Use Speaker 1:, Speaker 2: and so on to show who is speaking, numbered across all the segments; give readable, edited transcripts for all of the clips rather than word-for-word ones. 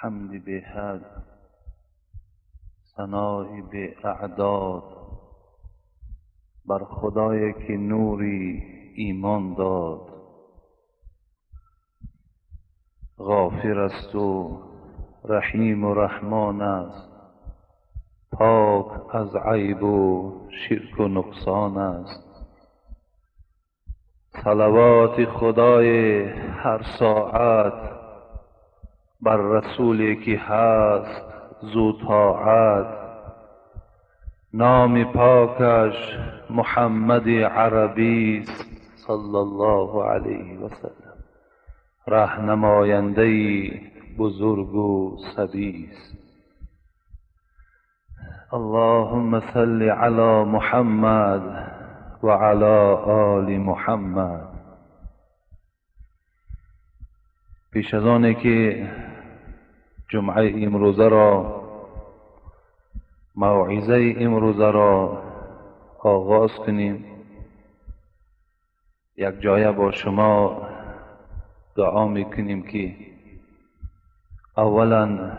Speaker 1: حمد بحد، ثناء بأعداد بر خدایی که نوری ایمان داد. غافر است و رحیم و رحمان است، پاک از عیب و شرک و نقصان است. صلوات خدای هر ساعت بر رسولی که هست ذو طاعت. نام پاکش محمد عربی است صلی الله علیه و سلم، رهنماینده بزرگ و صبی است. اللهم صل علی محمد و علی آل محمد. پیش از آنه که جمعه امروزه را، موعظه امروزه را آغاز کنیم، یک جایه با شما دعا میکنیم که اولا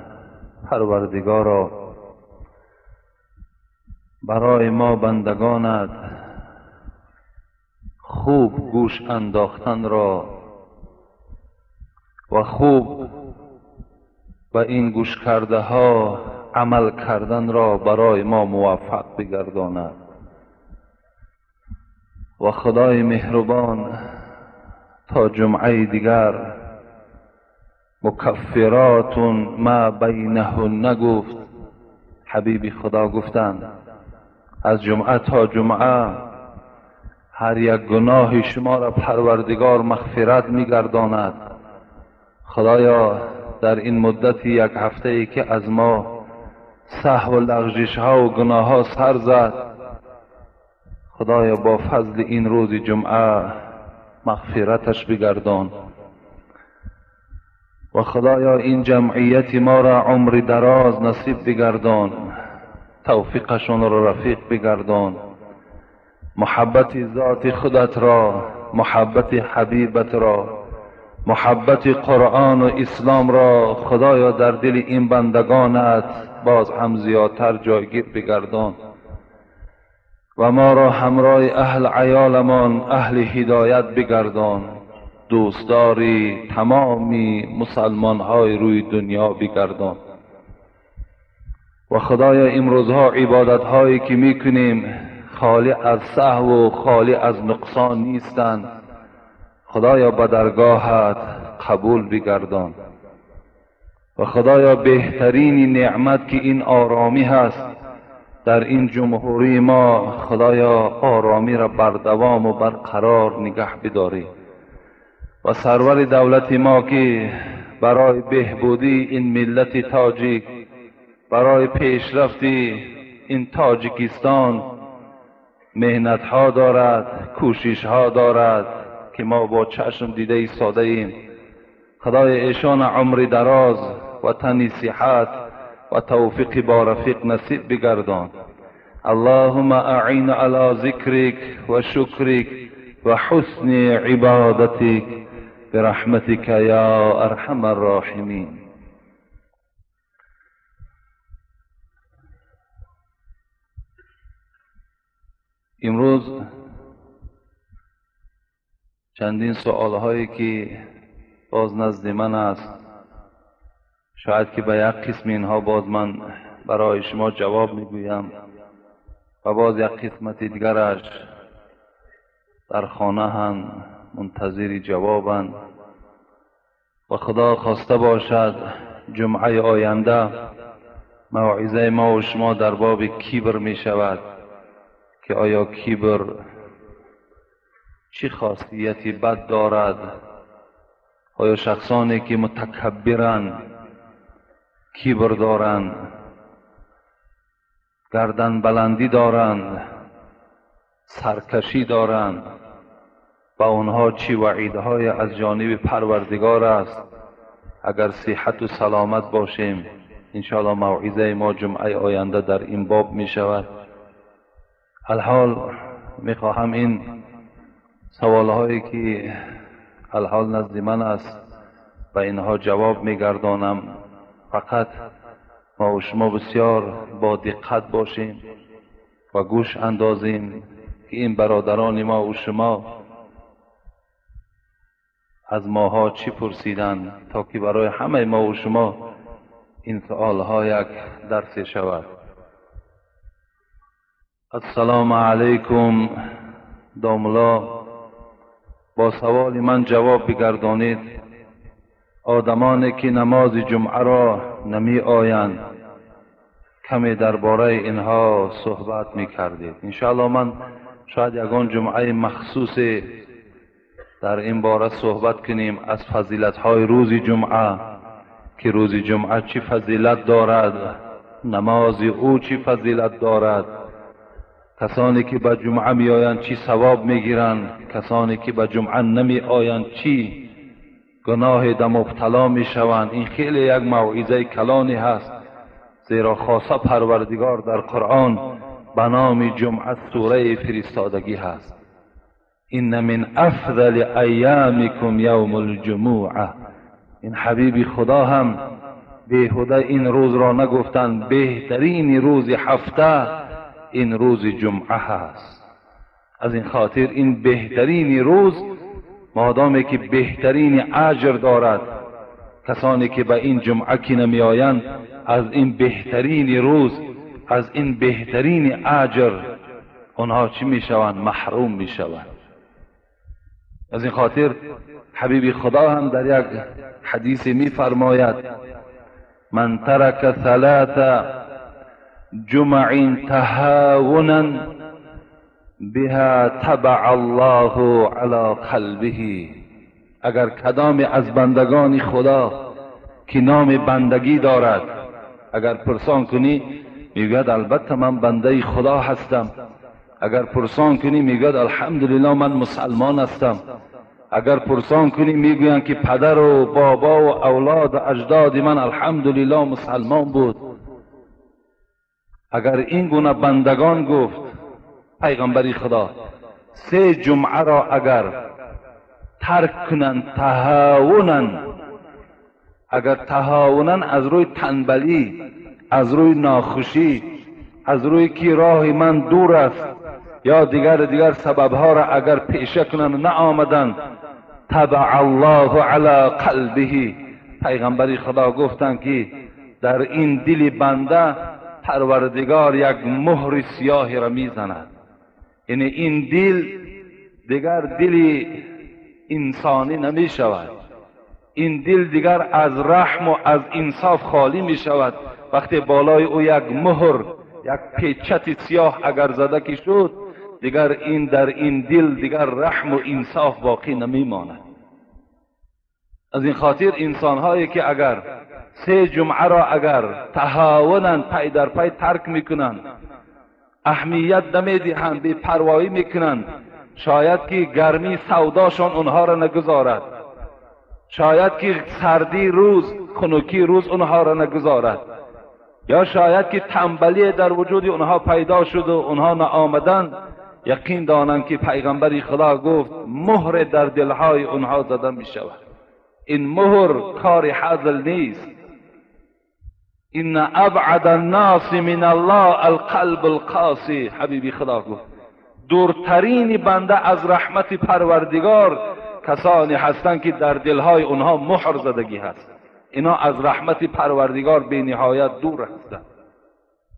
Speaker 1: پروردگارا برای ما بندگانت خوب گوش انداختن را و خوب به این گوش کرده ها عمل کردن را برای ما موفق بگرداند. و خدای مهربان تا جمعه دیگر مکفرات ما بینهن گفت، حبیب خدا گفتند از جمعه تا جمعه هر یک گناه شما را پروردگار مغفرت میگرداند. خدایا در این مدت یک هفته ای که از ما سهو و لغزش ها و گناه ها سر زد، خدایا با فضل این روز جمعه مغفرتش بگردان. و خدایا این جمعیت ما را عمر دراز نصیب بگردان، توفیقشان را رفیق بگردان، محبت ذات خودت را، محبت حبیبت را، محبت قرآن و اسلام را خدایا در دل این بندگانت باز هم زیادتر جایگیر بگردان و ما را همراه اهل عیالمان اهل هدایت بگردان، دوستداری تمامی مسلمان های روی دنیا بگردان. و خدایا امروزها عبادت هایی که میکنیم خالی از سهو و خالی از نقصان نیستند، خدایا به درگاهت قبول بگردان. و خدایا بهترین نعمت که این آرامی هست در این جمهوری ما، خدایا آرامی را بردوام و برقرار نگه بداری. و سرور دولت ما که برای بهبودی این ملت تاجیک، برای پیشرفت این تاجیکستان محنت ها دارد، کوشش ها دارد که ما با چشم دیده ایستاده ایم، خدای ایشان عمر دراز و تنی صحت و توفیق با رفیق نصیب بگردان. اللهم اعین علی ذکرک و شکرک و حسن عبادتک برحمتک یا ارحم الراحمین. امروز چندین سوال هایی که باز نزد من است، شاید که به یک قسم اینها باز من برای شما جواب میگویم و باز یک قسمت دیگرش در خانه هم منتظر جوابند. و خدا خواسته باشد جمعه آینده موعظه ما و شما در باب کبر می شود که آیا کبر چه خاصیتی بد دارد، آیا شخصانی که متکبرند، کبر دارند، گردن بلندی دارند، سرکشی دارند، و آنها چی وعیدهای از جانب پروردگار است. اگر صحت و سلامت باشیم انشاءالله موعظه ما جمعه آینده در این باب می شود. الحال می خواهم این سوالهایی که الحال نزد من است و اینها جواب می گردانم. فقط ما و شما بسیار با دقت باشیم و گوش اندازیم که این برادران ما و شما از ماها چی پرسیدن تا که برای همه ما و شما این سؤالها یک درس شود. السلام علیکم داملا، با سوال من جواب بگردانید. آدمانی که نماز جمعه را نمی آیند کمی درباره اینها صحبت می کردید. انشاءالله من شاید یگان جمعه مخصوص در این باره صحبت کنیم از فضیلت های روز جمعه، که روز جمعه چی فضیلت دارد، نماز او چی فضیلت دارد، کسانی که به جمعه می آیند چی ثواب می گیرند، کسانی که به جمعه نمی آیند چی گناه در مبتلا می شوند. این خیلی یک موعظه کلانی هست، زیرا خاصه پروردگار در قرآن به نام جمعه سوره فرستادگی هست. این من افضل ایامکم یوم الجمعه. این حبیب خدا هم بیهوده این روز را نگفتند، بهترین روز هفته این روز جمعه هست. از این خاطر این بهترین روز، مادامی که بهترین اجر دارد، کسانی که به این جمعه که نمی آیند از این بهترین روز، از این بهترین اجر آنها چی می شوند؟ محروم می شوند. از این خاطر حبیب خدا هم در یک حدیث می فرماید من ترک ثلاث جمع تهاونا بها تبع الله علی قلبه. اگر کدام از بندگان خدا که نام بندگی دارد، اگر پرسان کنی میگوید البته من بنده خدا هستم، اگر پرسان کنی میگوید الحمدلله من مسلمان هستم، اگر پرسان کنی میگویند که پدر و بابا و اولاد و اجداد من الحمدلله مسلمان بود. اگر این گونه بندگان، گفت پیغمبری خدا، سه جمعه را اگر ترک کنند تهاونن، اگر تهاونن از روی تنبلی، از روی ناخوشی، از روی که راه من دور است یا دیگر سببها را اگر پیشه کنند نه آمدن، تبع الله علی قلبه. پیغمبری خدا گفتند که در این دل بنده پروردگار یک مهر سیاهی را میزند. یعنی این دل دیگر دل انسانی نمی شود، این دل دیگر از رحم و از انصاف خالی می شود. وقتی بالای او یک مهر، یک پیچت سیاه اگر زده که شد، دیگر این در این دل دیگر رحم و انصاف باقی نمی ماند. از این خاطر انسانهایی که اگر سه جمعه را اگر تهاونند، پی در پی ترک میکنند، اهمیت نمیدهند، بی پروایی میکنند، شاید که گرمی سوداشان اونها را نگذارد، شاید که سردی روز، خنکی روز اونها را نگذارد، یا شاید که تنبلی در وجود اونها پیدا شد و اونها نآمدند، یقین دانند که پیغمبر خدا گفت مهر در دلهای اونها زده می شود. این مهر کار حزل نیست. این ابعد الناس من الله القلب القاسی. حبیبی خدا گفت دورترین بنده از رحمت پروردگار کسانی هستند که در دلهای اونها مهر زدگی هست. اینا از رحمت پروردگار بی نهایت دور هستند.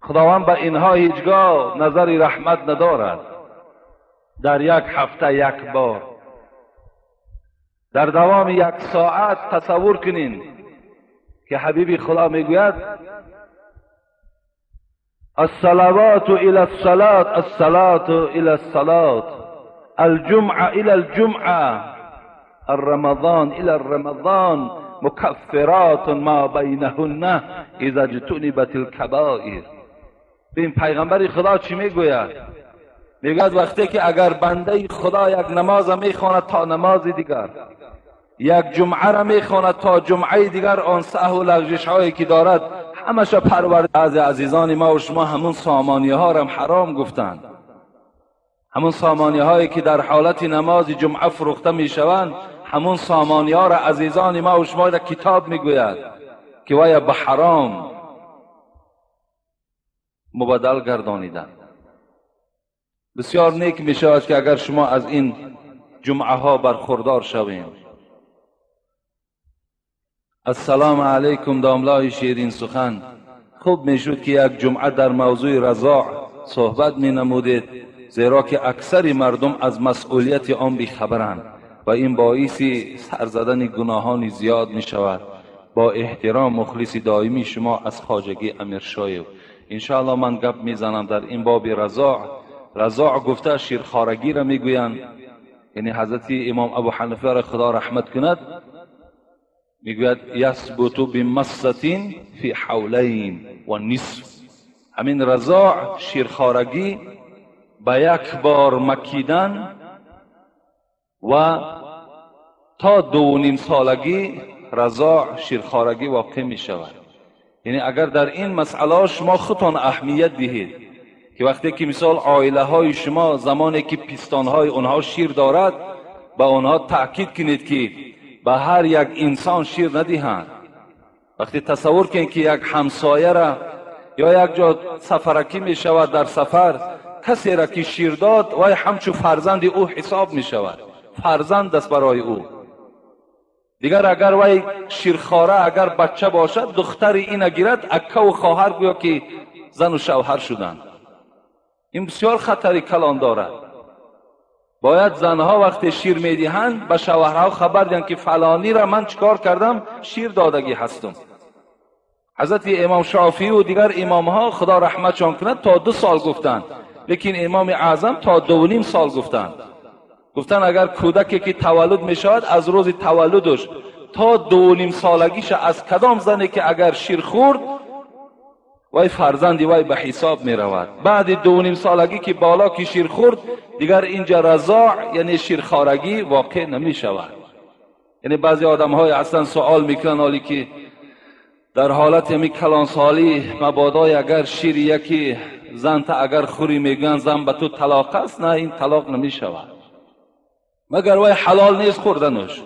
Speaker 1: خداوند به اینها هیچگاه نظر رحمت ندارد. در یک هفته یک بار، در دوام یک ساعت تصور کنین که حبیبی خدا میگوید الصلوات الى الصلاة، الصلاة الى الصلاة، الجمعه الى الجمعه، الرمضان الى الرمضان، مکفرات ما بینهن اذا اجتنبت الکبائر. ببین پیغمبر خدا چی میگوید؟ میگوید وقتی که اگر بنده خدا یک نماز میخواند تا نماز دیگر، یک جمعه را میخواند تا جمعه دیگر، آن سهو و لغزش هایی که دارد همش پرورد. از عزیزان ما و شما همون سامانی ها را حرام گفتند، همون سامانی هایی که در حالت نماز جمعه فروخته میشوند، همون سامانی ها را عزیزان ما و شما در کتاب میگوید. که ویا به حرام مبدل گردانیدن. بسیار نیک می شود که اگر شما از این جمعه ها برخوردار شویم. السلام علیکم داملای شیرین سخن. خوب میشد که یک جمعه در موضوع رضاع صحبت می نمودید، زیرا که اکثر مردم از مسئولیت آن بیخبرند و این باعث سر زدن گناهان زیاد می شود. با احترام مخلص دائمی شما از خواجگی امیرشایو. انشاءالله من گپ میزنم در این باب رضاع. رضاع گفته شیرخوارگی را میگویند، یعنی حضرت امام ابو حنیفه را خدا رحمت کند میگوید یثبت بمصة فی حولین و نصف. همین رضاع شیرخوارگی به یک بار مکیدن و تا 2.5 سالگی رضاع شیرخوارگی واقع می شود. یعنی اگر در این مسئله شما خودتان اهمیت دهید که وقتی که مثال عائله های شما زمانی که پستان های اونها شیر دارد به اونها تاکید کنید که به هر یک انسان شیر ندهند. وقتی تصور کنید که یک همسایه را یا یک جا سفرکی می شود، در سفر کسی را که شیر داد وای همچو فرزند او حساب می شود، فرزند است برای او. دیگر اگر وای شیرخواره اگر بچه باشد دختر این گیرد، اکه و خواهر گویا که زن و شوهر شدند. این بسیار خطری کلان دارد. باید زنها وقتی شیر میدهند به شوهرها خبر دهند که فلانی را من چیکار کردم، شیر دادگی هستم. حضرت امام شافعی و دیگر امامها خدا رحمتشان کند تا 2 سال گفتند، لیکن امام اعظم تا 2.5 سال گفتند. گفتن اگر کودکی که تولد می شود از روز تولدش تا 2.5 سالگیش از کدام زنی که اگر شیر خورد وای فرزندی وای به حساب می رود. بعد 2.5 سالگی که بالا که شیر خورد دیگر اینجا رضاع یعنی شیرخوارگی واقع نمی شود. یعنی بعضی آدم های اصلا سوال میکنن حالی که در حالت می کلانسالی مبادای اگر شیر یکی زن تا اگر خوری میگن زن به تو طلاق است، نه این طلاق نمی شود، مگر وای حلال نیست خوردنش،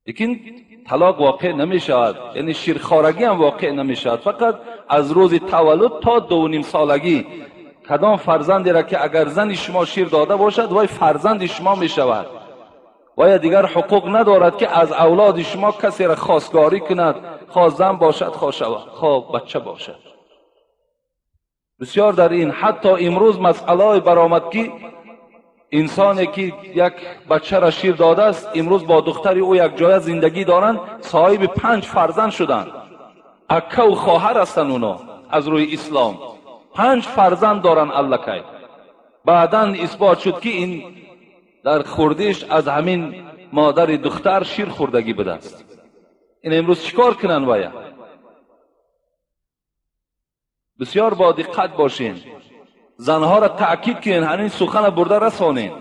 Speaker 1: لیکن طلاق واقع نمی شود، یعنی شیرخوارگی هم واقع نمی شود. فقط از روز تولد تا 2.5 سالگی کدام فرزندی را که اگر زن شما شیر داده باشد وای فرزند شما می شود. وای دیگر حقوق ندارد که از اولاد شما کسی را خواستگاری کند، خواه زن باشد خواه شود خواه بچه باشد. بسیار در این حتی امروز مسئله برآمد که انسانی که یک بچه را شیر داده است امروز با دختر او یک جای زندگی دارند، صاحب 5 فرزند شدند، اکه و خواهر هستند اونا از روی اسلام 5 فرزند دارند الکی. بعدا اثبات شد که این در خوردش از همین مادر دختر شیر خوردگی بوده است. این امروز چیکار کنن؟ باید بسیار با دقت باشین، زنها را تأکید کنین، همین سخن برده رسانین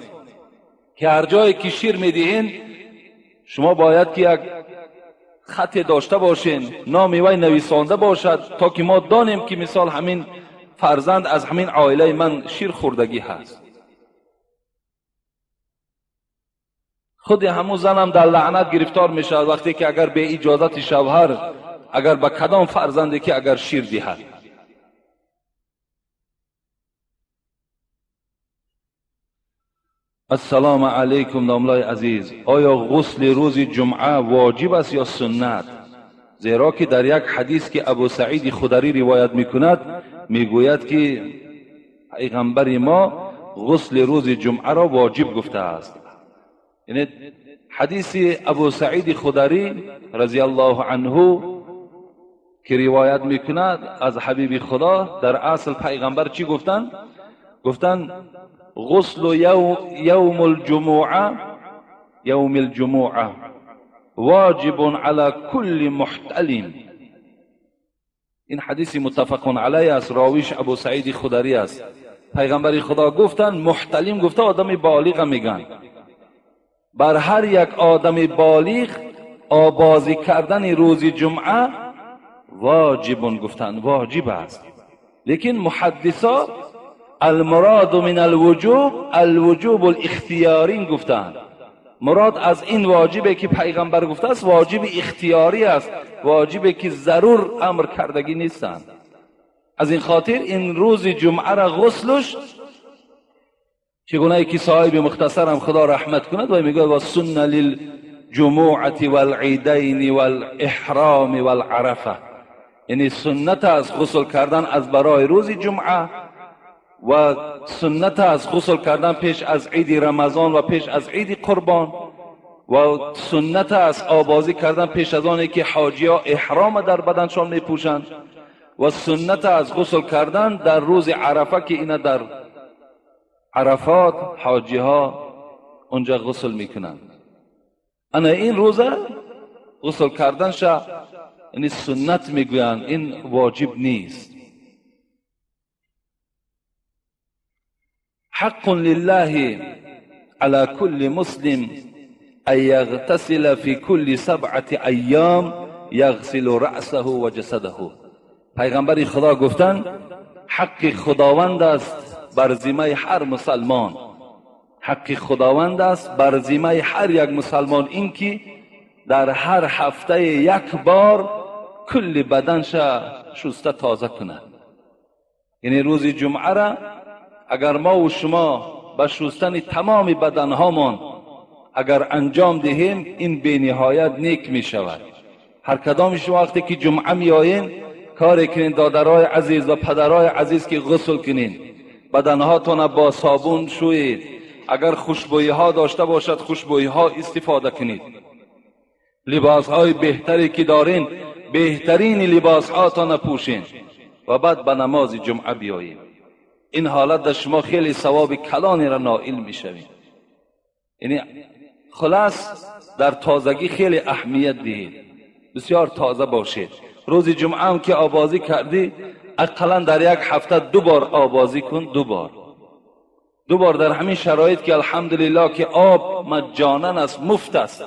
Speaker 1: که هر جایی که شیر میدهین شما باید که یک خط داشته باشین، نام وی نویسانده باشد تا که ما دانیم که مثال همین فرزند از همین عائله من شیر خوردگی هست. خود همون زنم در لعنت گرفتار می شود وقتی که اگر به اجازت شوهر اگر به کدام فرزندی که اگر شیر دهد. السلام علیکم داملای عزیز، آیا غسل روز جمعه واجب است یا سنت؟ زیرا که در یک حدیث که ابو سعید خدری روایت میکند میگوید که پیغمبر ما غسل روز جمعه را واجب گفته است. یعنی حدیث ابو سعید خدری رضی الله عنه که روایت میکند از حبیب خدا، در اصل پیغمبر چی گفتند؟ گفتند غسل یوم الجمعه یوم الجمعه واجب على كل محتلم. این حدیث متفق علیه است، راویش ابو سعید خدری است. پیغمبر خدا گفتند محتلم گفته آدم بالغ میگن، بر هر یک آدم بالغ آبازی کردن روز جمعه واجب گفتند، واجب است. لیکن محدثا المراد من الوجوب الوجوب الاختیاری گفتند، مراد از این واجبه که پیغمبر گفته است واجب اختیاری است، واجبه که ضرور امر کردگی نیستند. از این خاطر این روز جمعه را غسلش چگونه که صاحب مختصرم خدا رحمت کند و میگه و سنه للجمعة والعیدین والاحرام والعرفه، یعنی سنت از غسل کردن از برای روز جمعه و سنت از غسل کردن پیش از عید رمضان و پیش از عید قربان و سنت از آبازی کردن پیش از آنی که حاجی ها احرام در بدنشان میپوشند و سنت از غسل کردن در روز عرفه که اینا در عرفات حاجی ها اونجا غسل میکنند. انا این روزه غسل کردن شا یعنی سنت میگویند، این واجب نیست. حق لله على كل مسلم أن يغتسل في كل 7 أيام يغسل رأسه وجسده. پیغمبر خدا گفتن حق خداوند است بر ذمه هر مسلمان، حق خداوند است بر ذمه هر یک مسلمان اینکه در هر هفته یک بار کل بدنش شسته تازه کند. یعنی روز جمعه را اگر ما و شما به شستن تمام بدنهامان اگر انجام دهیم این به نهایت نیک می شود. هر کدام شما وقتی که جمعه می آیین کار کنین دادرای عزیز و پدرای عزیز که غسل کنین، بدنهاتون با صابون شویید، اگر خوشبویی ها داشته باشد خوشبویی ها استفاده کنید، لباس های بهتری که دارین بهترین لباس هاتان پوشین و بعد به نماز جمعه بیایید. این حالت در شما خیلی ثواب کلانی را نائل میشوید. یعنی خلاص در تازگی خیلی اهمیت دهید، بسیار تازه باشید. روز جمعه هم که آبازی کردی اقلا در یک هفته 2 بار آبازی کن، 2 بار در همین شرایط که الحمدلله که آب مجانن است، مفت است.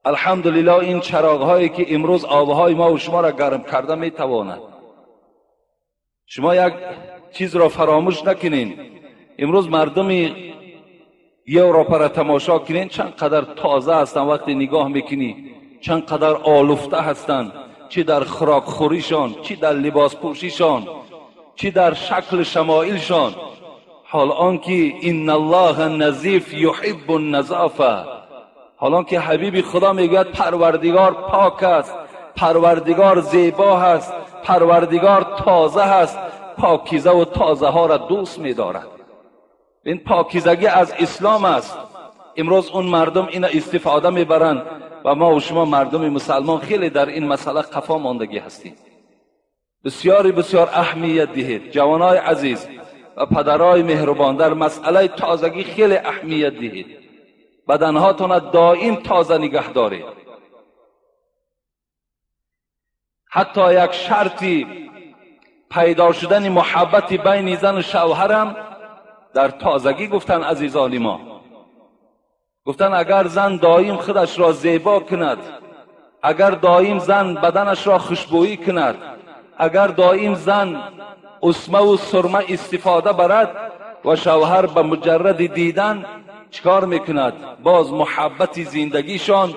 Speaker 1: الحمدلله این چراغ هایی که امروز آبهای ما و شما را گرم کرده میتواند. شما یک چیز را فراموش نکنین، امروز مردم یوروپا را تماشا کنین چند قدر تازه هستند، وقتی نگاه میکنی چند قدر آلفته هستند، چی در خوراک خوریشان، چی در لباس پوشیشان، چی در شکل شمایلشان. حال آنکه ان الله نظیف یحب النظافه، حال آنکه حبیب خدا میگوید پروردگار پاک است، پروردگار زیبا هست، پروردگار تازه هست، پاکیزه و تازه ها را دوست می‌دارد. این پاکیزگی از اسلام است. امروز اون مردم این استفاده میبرند و ما و شما مردم مسلمان خیلی در این مسئله قفا ماندگی هستیم. بسیاری بسیار اهمیت دهید جوانای عزیز و پدرای مهربان، در مسئله تازگی خیلی اهمیت دهید. بدنهاتون دائم تازه نگه دارید. حتی یک شرطی پیدا شدن محبت بین زن و شوهرم در تازگی گفتن عزیزان ما، گفتن اگر زن دائم خودش را زیبا کند، اگر دائم زن بدنش را خوشبویی کند، اگر دائم زن اسمه و سرمه استفاده برد و شوهر به مجرد دیدن چکار میکند، باز محبت زندگیشان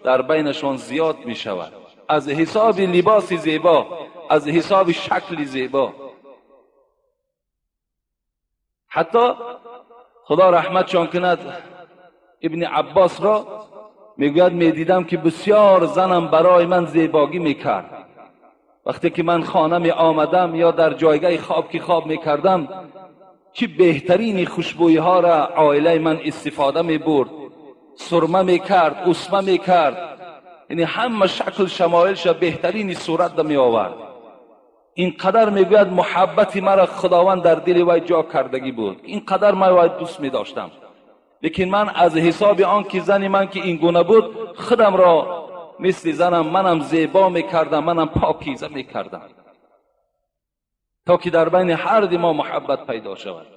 Speaker 1: در بینشان زیاد میشود، از حساب لباس زیبا، از حساب شکل زیبا. حتی خدا رحمتشان کند ابن عباس را میگوید میدیدم که بسیار زنم برای من زیباگی میکرد. وقتی که من خانه می آمدم یا در جایگاه خواب که خواب میکردم، چه بهترین خوشبویی ها را عائله من استفاده میبرد، سرمه میکرد، اسمه میکرد، یعنی همه شکل شمایلش بهترین صورت می آورد. اینقدر میگوید محبت مرا خداوند در دل وی جا کردگی بود، اینقدر من وی دوست میداشتم. لیکن من از حساب آن که زن من که این گونه بود، خودم را مثل زنم منم زیبا میکردم، منم پاکیزه میکردم، تا که در بین هر دو ما محبت پیدا شود.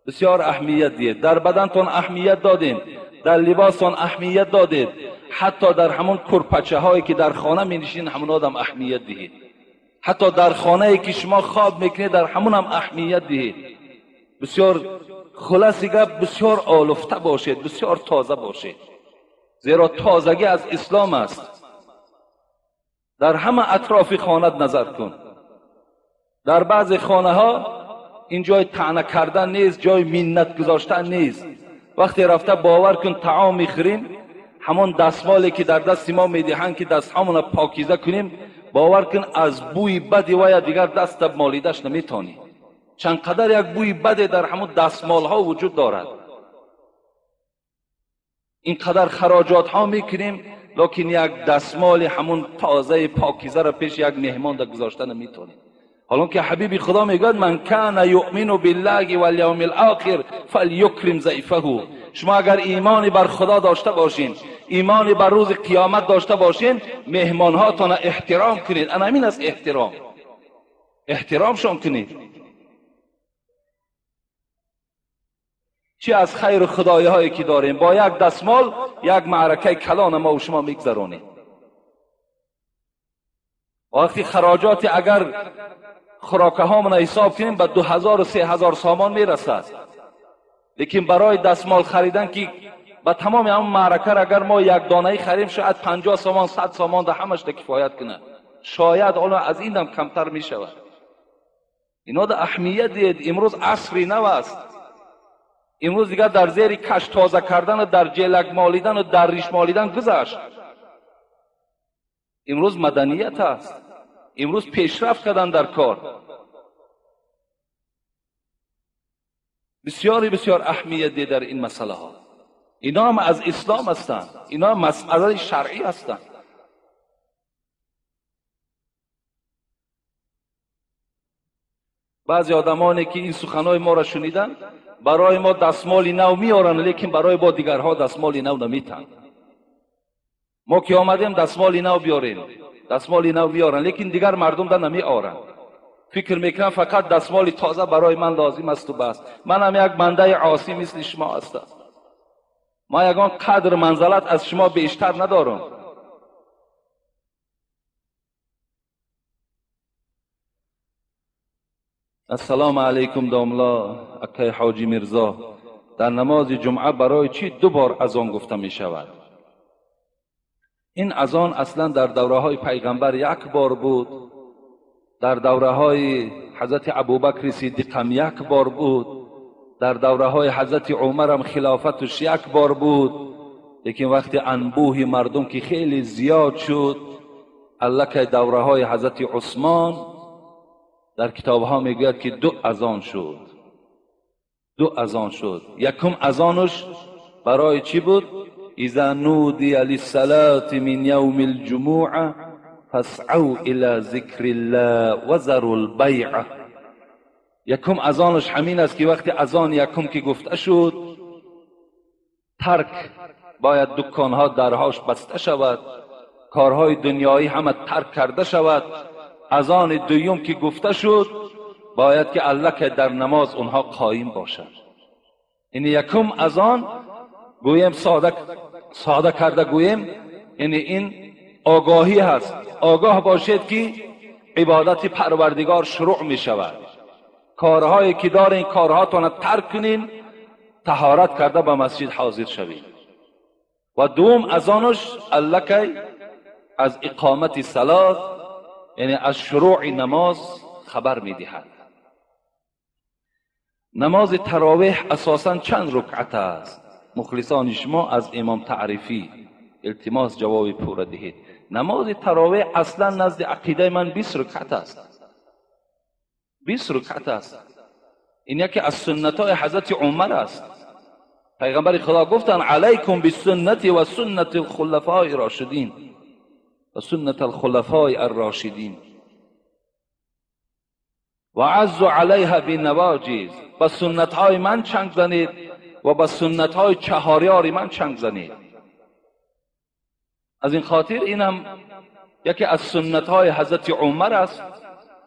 Speaker 1: بسیار اهمیت دید، در بدنتون اهمیت دادین، در لباستون اهمیت دادید، حتی در همون کرپچه هایی که در خانه می نشین همون آدم اهمیت دهید، حتی در خانه ای که شما خواب میکنید در همون هم اهمیت دهید. بسیار خلاصی گپ، بسیار آلفته باشید، بسیار تازه باشید، زیرا تازگی از اسلام است. در همه اطراف خانه نظر کن. در بعض خانه ها این جای طعنه کردن نیست، جای منت گذاشتن نیست. وقتی رفته باور کن طعام میخوریم، همان دستمالی که در دست ما میدهند که دستهامون پاکیزه کنیم، باور کن از بوی بدی و دیگر دست مالیدش نمیتونی. چند قدر یک بوی بد در همون دستمال ها وجود دارد. این قدر خراجات ها میکنیم، لکن یک دستمال همون تازه پاکیزه را پیش یک مهمان در گذاشتن نمیتونیم. حالا که حبیب خدا میگوید من کان یؤمن بالله والیوم الاخر فلیکرم ضیفه. شما اگر ایمانی بر خدا داشته باشین، ایمانی بر روز قیامت داشته باشین، مهمانهاتان احترام کنید. انا همین است احترام، احترامشان کنید. چی از خیر خدایی هایی که داریم، با یک دستمال یک معرکه کلان ما و شما میگذرانیم. وقتی خراجات اگر خوراکه هامون حساب کنیم به 2000 و 3000 سامان میرسد، لیکن برای دستمال خریدن که به تمام هم معرکه را اگر ما یک دانه خریم شاید 50 سامان 100 سامان ده همش ده کفایت کنه، شاید حالا از این هم کمتر میشود. اینا ده اهمیت دید. امروز عصری نو است. امروز دیگر در زیر کش تازه کردن و در جلک مالیدن و در ریش مالیدن گذشت. امروز مدنیت است. امروز پیشرفت کردن در کار. بسیاری بسیار اهمیت ده در این مسئله ها. اینا هم از اسلام هستند، اینا هم مسئله شرعی هستند. بعضی آدمانی که این سخنهای ما را شنیدن برای ما دستمال نو میارن، لیکن برای با دیگرها دستمال نو نمیتن. ما که آمدیم دستمال نو بیاریم، دستمال نو بیارن، لیکن دیگر مردم در نمیارن. فکر میکنم فقط دستمال تازه برای من لازم است و بس. من هم یک بنده عاصی مثل شما هستم. ما یگان قدر منزلت از شما بیشتر ندارم. السلام علیکم داملا اکای حاجی میرزا، در نماز جمعه برای چی دو بار اذان گفته می شود؟ این اذان اصلا در دوره های پیغمبر یک بار بود، در دوره های حضرت ابوبکر صدیق هم یک بار بود، در دوره های حضرت عمر هم خلافتش یک بار بود. لیکن وقتی انبوه مردم که خیلی زیاد شد، الکه دوره های حضرت عثمان در کتاب ها میگوید که دو اذان شد. دو اذان شد. یکم اذانش برای چی بود؟ اذا نودی للصلاة من یوم الجمعه فاسعوا الى ذکر الله وذروا البیع. یکم اذانش همین است که وقتی اذان یکم که گفته شد، ترک باید دکانها درهاش بسته شود، کارهای دنیایی همه ترک کرده شود. اذان دوم که گفته شد باید که الله که در نماز اونها قایم باشند. این یکم اذان گویم ساده کرده گویم، یعنی این آگاهی هست. آگاه باشید که عبادت پروردگار شروع می شود. کارهایی که دارین کارهاتان ترک کنین، طهارت کرده به مسجد حاضر شوید. و دوم اذانش الله که از اقامت صلات، یعنی از شروع نماز خبر میدهد. نماز تراویح اساساً چند رکعت است؟ مخلصان شما از امام تعریفی التماس جواب پوره دهید. نماز تراویح اصلا نزد عقیده من 20 رکعت است. 20 رکعت است. این یکی از سنت های حضرت عمر است. پیغمبر خدا گفتن علیکم بالسنت و سنت الخلفاء الراشدین و سنت الخلفاء الراشدین و عزوا علیها بالنواجذ. با سنت های من چنگ زنید و با سنت های چهاریار من چنگ زنید. از این خاطر اینم یکی از سنت های حضرت عمر است.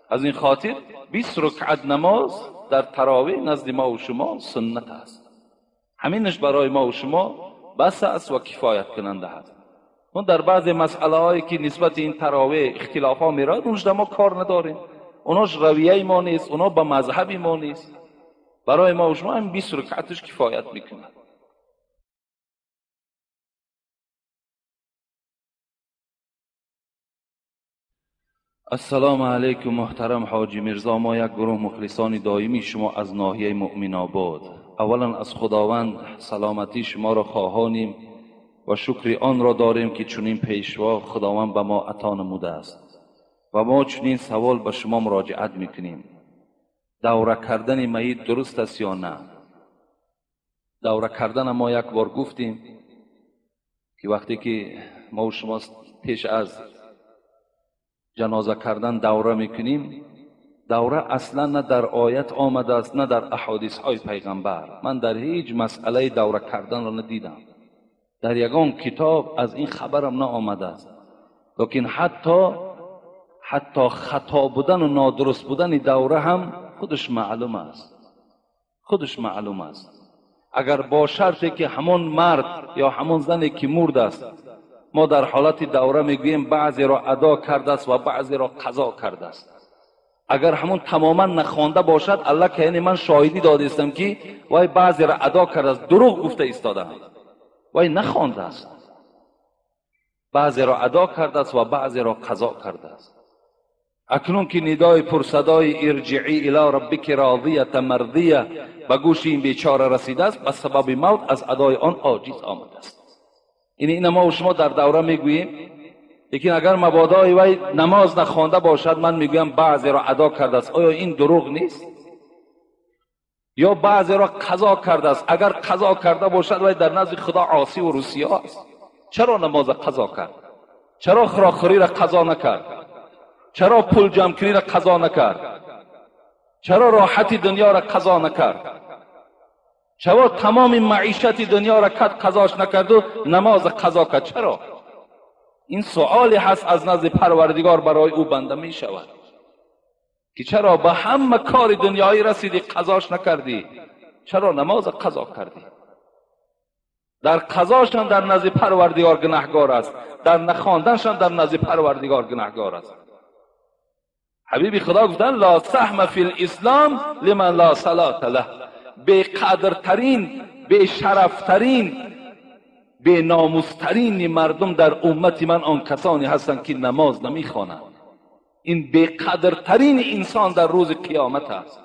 Speaker 1: از این خاطر 20 رکعت نماز در تراویح نزد ما و شما سنت است. همینش برای ما و شما بس است و کفایت کننده است. ما در بعض مسئله هایی که نسبت این تراویح اختلاف ها میراد، اونش در ما کار نداریم. اوناش رویه ما نیست، اونا با مذهب ما نیست. برای ما و شما هم 20 رکعتش کفایت میکنه. السلام علیکم محترم حاجی میرزا، ما یک گروه مخلصان دائمی شما از ناحیه مؤمن آباد. اولا از خداوند سلامتی شما را خواهانیم و شکر آن را داریم که چنین پیشوا خداوند به ما عطا نموده است و ما چنین سوال به شما مراجعت میکنیم: دوره کردن میت درست است یا نه؟ دوره کردن ما یک بار گفتیم که وقتی که ما و شما پیش از جنازه کردن دوره میکنیم، دوره اصلا نه در آیت آمده است نه در احادیث های پیغمبر. من در هیچ مسئله دوره کردن را ندیدم، در یگان کتاب از این خبرم نه آمده است. لیکن حتی خطا بودن و نادرست بودن دوره هم خودش معلوم است، خودش معلوم است. اگر با شرطی که همون مرد یا همون زنی که مرد است، ما در حالت دوره میگوییم بعضی را ادا کرده است و بعضی را قضا کرده است. اگر همون تماما نخوانده باشد، الله که یعنی من شاهدی دادستم که وای بعضی را ادا کرده است، دروغ گفته ایستاده، وای نخوانده است، بعضی را ادا کرده است و بعضی را قضا کرده است. اکنون که ندای پرصدای ارجعی الی ربک راضیه مرضیه به گوش این بیچاره رسیده است، به سبب موت از ادای آن عاجز آمده است. این ما و شما در دوره میگوییم. لیکن اگر مبادای وی نماز نخوانده باشد، من میگویم بعضی را ادا کرده است. آیا این دروغ نیست؟ یا بعضی را قضا کرده است. اگر قضا کرده باشد وی در نزد خدا عاصی و رسیا است. چرا نماز قضا کرد؟ چرا خوراکخوری را قضا نکرد؟ چرا پول جمع کنی را قضا نکرد؟ چرا راحت دنیا را قضا نکرد؟ چرا تمام معیشت دنیا را کد قضاش نکرد و نماز قضا کرد؟ چرا؟ این سؤالی هست از نزد پروردگار برای او بنده می شود که چرا به همه کار دنیایی رسیدی قضاش نکردی، چرا نماز قضا کردی؟ در قضاشان در نزد پروردگار گناهگار است، در نخواندنشان در نزد پروردگار گناهگار است. حبیبی خدا گفتن لا سهم فی الاسلام لمن لا صلاة له. بی قدرترین، بی شرفترین، بی ناموسترین مردم در امت من آن کسانی هستند که نماز نمیخوانند. این بی قدرترین انسان در روز قیامت است.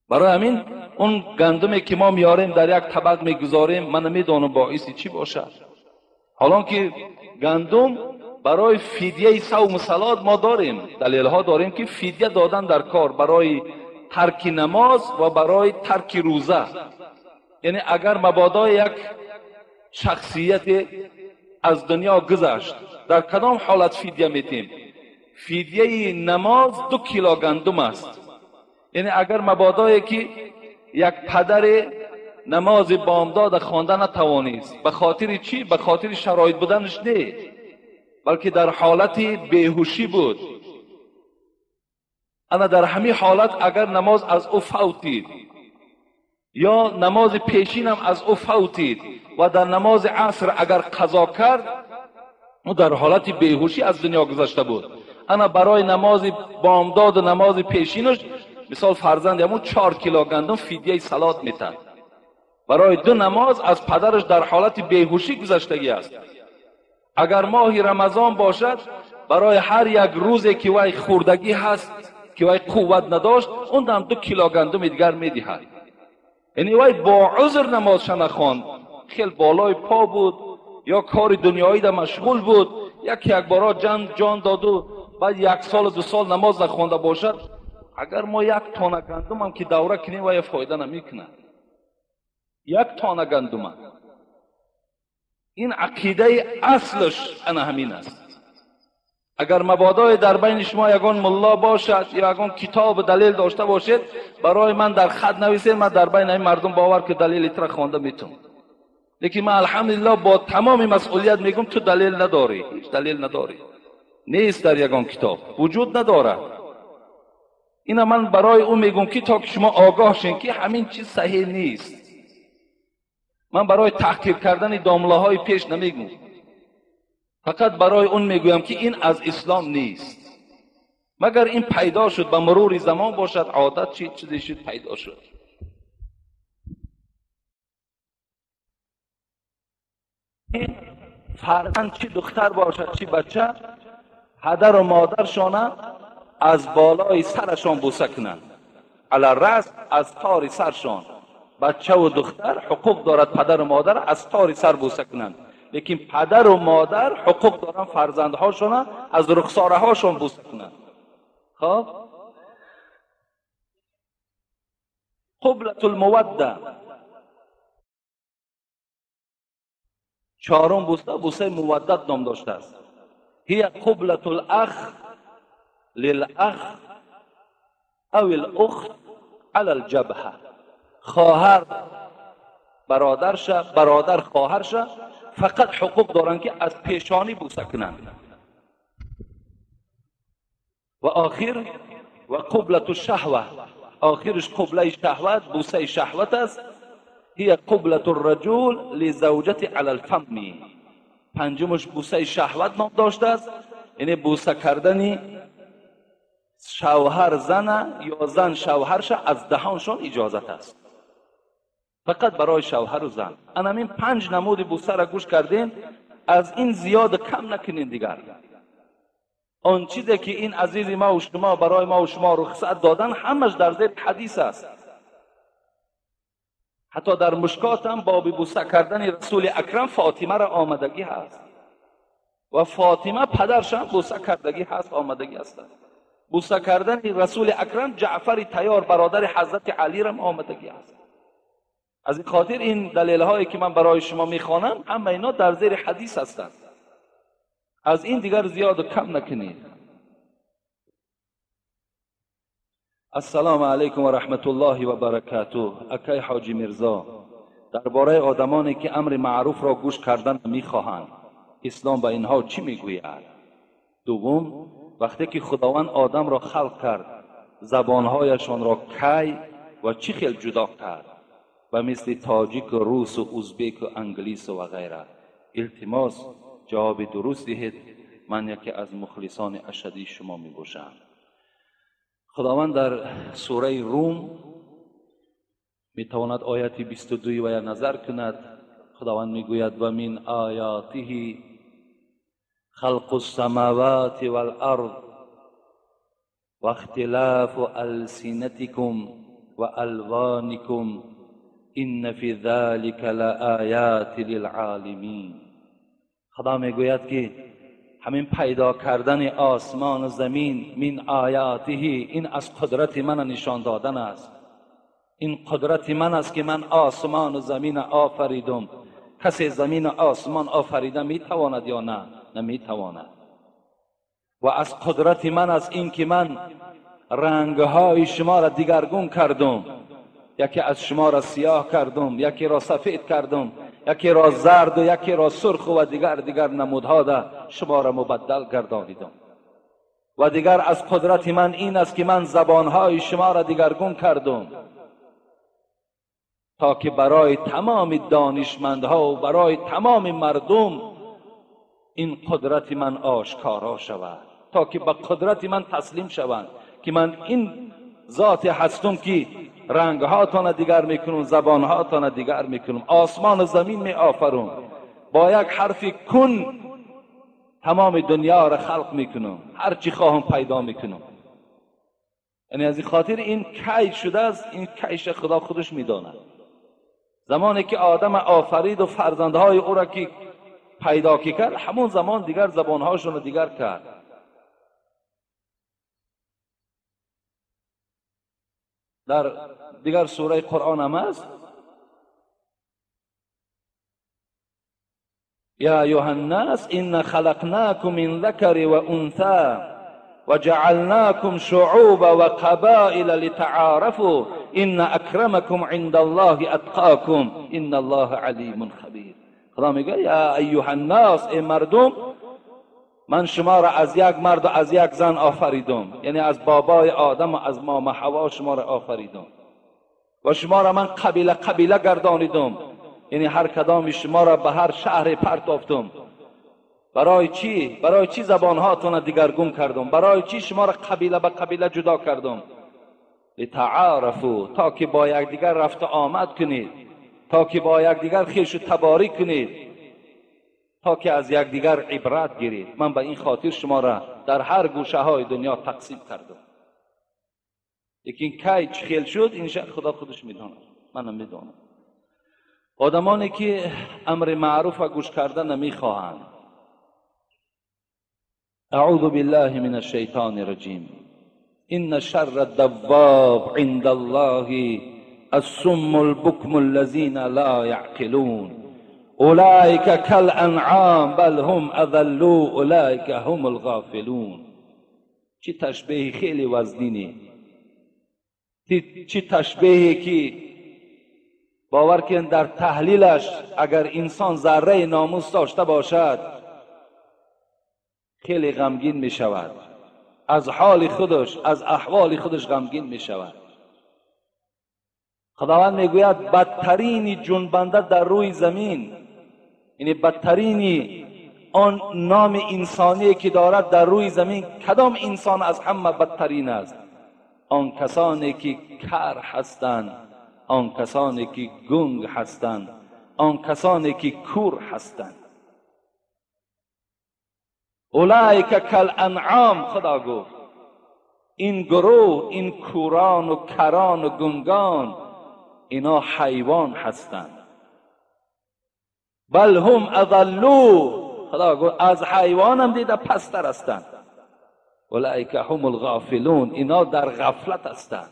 Speaker 1: برای همین اون گندمی که ما میاریم در یک طبق میگذاریم، من نمیدانم باعث چی باشد. حالا که گندم برای فدیه صوم و صلات ما داریم، دلیل ها داریم که فدیه دادن در کار برای ترک نماز و برای ترک روزه. یعنی اگر مبادا یک شخصیت از دنیا گذشت، در کدام حالت فدیه میتیم؟ فدیه نماز 2 کیلو گندم است. یعنی اگر مبادایی که یک پدر نماز بامداد خوانده نتوانست، به خاطر چی؟ به خاطر شرایط بودنش نه، بلکه در حالت بیهوشی بود. اما در همین حالت اگر نماز از او فوتید یا نماز پیشین هم از او فوتید و در نماز عصر اگر قضا کرد، او در حالت بیهوشی از دنیا گذشته بود. اما برای نماز بامداد و نماز پیشینش، مثال فرزند همون 4 کیلو گندم فدیه صلات میتد. برای 2 نماز از پدرش در حالت بیهوشی گذشتگی است. اگر ماه رمضان باشد، برای هر یک روزی که وی خوردگی هست که وی قوت نداشت، اون هم 2 کیلو گندم دیگر میدهد. یعنی وی با عذر نمازش نخواند، خیلی بالای پا بود یا کار دنیایی در مشغول بود، یک بارا جان داد و بعد 1 سال 2 سال نماز نخوانده باشد، اگر ما 1 تانه گندم هم که دوره کنیم وی فایده نمیکنه. 1 تانه گندم. این عقیده اصلش انا همین است. اگر مبادای در بین شما یگان ملا باشد یا یگان کتاب دلیل داشته باشید، برای من در خط نویسید، من در بین این مردم باور که دلیل تر خوانده میتونم. لیکن من الحمدلله با تمام مسئولیت میگم تو دلیل نداری، هیچ دلیل نداری، نیست در یگان کتاب، وجود نداره. اینا من برای او میگم که تا که شما آگاه شین که همین چیز صحیح نیست. من برای تحقیر کردن داملاهای پیش نمیگم، فقط برای اون میگویم که این از اسلام نیست. مگر این پیدا شد به مرور زمان باشد، عادت چیزی شد پیدا شد. فرزند چی دختر باشد چی بچه، پدر و مادرشان از بالای سرشان بوسه کنند، علی الرأس از تار سرشان. بچه و دختر حقوق دارد پدر و مادر از تار سر بوسه کنند، لیکن پدر و مادر حقوق دارند فرزندهاشان از رخساره هاشان بوسه کنند. خب قبلة الموده، چهارم بوسه، بوسه مودت نام داشته است. هي قبلة الاخ للاخ او الاخت علی الجبهه. خواهر برادرش، برادر خواهرش فقط حقوق دارند که از پیشانی بوسه کنند. و آخر و قبلة الشهوه، آخرش قبله شهوت، بوسه شهوت است. هي قبلة الرجل لزوجته علی الفم. پنجمش بوسه شهوت نام داشته است، یعنی بوسه کردن شوهر زن یا زن شوهرش از دهانشان اجازت است، فقط برای شوهر و زن. این پنج نمود بوسه را گوش کردین، از این زیاد کم نکنین دیگر. آن چیزی که این عزیز ما و شما برای ما و شما رخصت دادن همش در زیر حدیث است. حتی در مشکات هم باب بوسه کردن رسول اکرم فاطمه را آمدگی هست و فاطمه پدرش هم بوسه کردگی هست، آمدگی هست. بوسه کردن رسول اکرم جعفر طیار برادر حضرت علی را آمدگی هست. از این خاطر این دلیل هایی که من برای شما میخوانم همه اینا در زیر حدیث هستند. از این دیگر زیاد و کم نکنید. السلام علیکم و رحمت الله و برکاته. اکای حاجی میرزا، درباره آدمانی که امر معروف را گوش کردن میخواهند، اسلام به اینها چی میگوید؟ دوم، وقتی که خداوند آدم را خلق کرد، زبانهایشان را کی و چی خیل جدا کرد؟ و مثل تاجیک و روس و ازبک و انگلیس و غیره. التماس جواب درست دهید، من یکی از مخلصان اشدی شما می باشم. خداوند در سوره روم می تواند آیت 22 و نظر کند. خداوند می گوید و من آیاته خلق السماوات والارض و اختلاف السنتکم و الوانکم ان فی ذلک لآیات للعالمین. خدا میگوید که همین پیدا کردن آسمان و زمین من آیاته، این از قدرت من نشان دادن است. این قدرت من است که من آسمان و زمین آفریدم. کسی زمین و آسمان آفریده میتواند یا نه؟ نمیتواند. و از قدرت من است این که من رنگهای شما را دیگرگون کردم. یکی از شما را سیاه کردم، یکی را سفید کردم، یکی را زرد و یکی را سرخ و دیگر نمودها ده شما را مبدل گردانیدم. و دیگر از قدرت من این است که من زبانهای شما را دیگرگون کردم تا که برای تمام دانشمندها و برای تمام مردم این قدرت من آشکارا شود، تا که به قدرت من تسلیم شوند که من این ذات هستم که رنگهاتان دیگر میکنم، زبانهاتان دیگر میکنم، آسمان و زمین می آفرم، با یک حرف کن تمام دنیا را خلق میکنم، هر چی خواهم پیدا میکنم. یعنی از این خاطر این کی شده است، این کیش خدا خودش میداند. زمانی که آدم آفرید و فرزندهای او را که پیدا کرد، همون زمان دیگر زبانهاشون را دیگر کرد. در دیگر سوره قرآن هم است، یا ایها الناس ان خلقناکم من ذکر و انثی و جعلناکم شعوبا و قبائل لتعارفوا ان اکرمکم عند الله اتقاکم ان الله علیم خبیر. خدا میگه یا ایها الناس، ای مردم، من شما را از یک مرد و از یک زن آفریدم، یعنی از بابای آدم و از ماما حوا شما را آفریدم و شما را من قبیله قبیله گردانیدم، یعنی هر کدام شما را به هر شهر پرتافتم. برای چی؟ برای چی زبانهاتون را دیگرگون کردم؟ برای چی شما را قبیله به قبیله جدا کردم؟ لتعارفوا، تا که با یکدیگر رفت آمد کنید، تا که با یکدیگر خویش و تباری کنید. تا که از یکدیگر عبرت گیرید. من به این خاطر شما را در هر گوشه های دنیا تقسیم کردم. لیکن کی چخیل شد این خدا خودش میداند، منم میدانم. آدمانی که امر معروف و گوش کردن نمیخواهند. اعوذ بالله من الشیطان الرجیم. ان شر الدواب عند الله الصم البكم الذين لا يعقلون اولئك كالانعام بل هم اضل اولئك هم الغافلون. چه تشبیه خیلی وزنینی، چه تشبیهی که باور کن در تحلیلش اگر انسان ذره ناموس داشته باشد خیلی غمگین می شود، از حال خودش، از احوال خودش غمگین می شود. خداوند میگوید بدترین جنبنده در روی زمین، یعنی بدترین آن نام انسانی که دارد در روی زمین، کدام انسان از همه بدترین است؟ آن کسانی که کر هستند، آن کسانی که گنگ هستند، آن کسانی که کور هستند. اولئک کالانعام، خدا گفت این گروه، این کوران و کران و گنگان، اینا حیوان هستند. بل هم اضلوا، خدا گفت از حیوان هم دیده پستر هستند. اولئک هم الغافلون، اینا در غفلت هستند،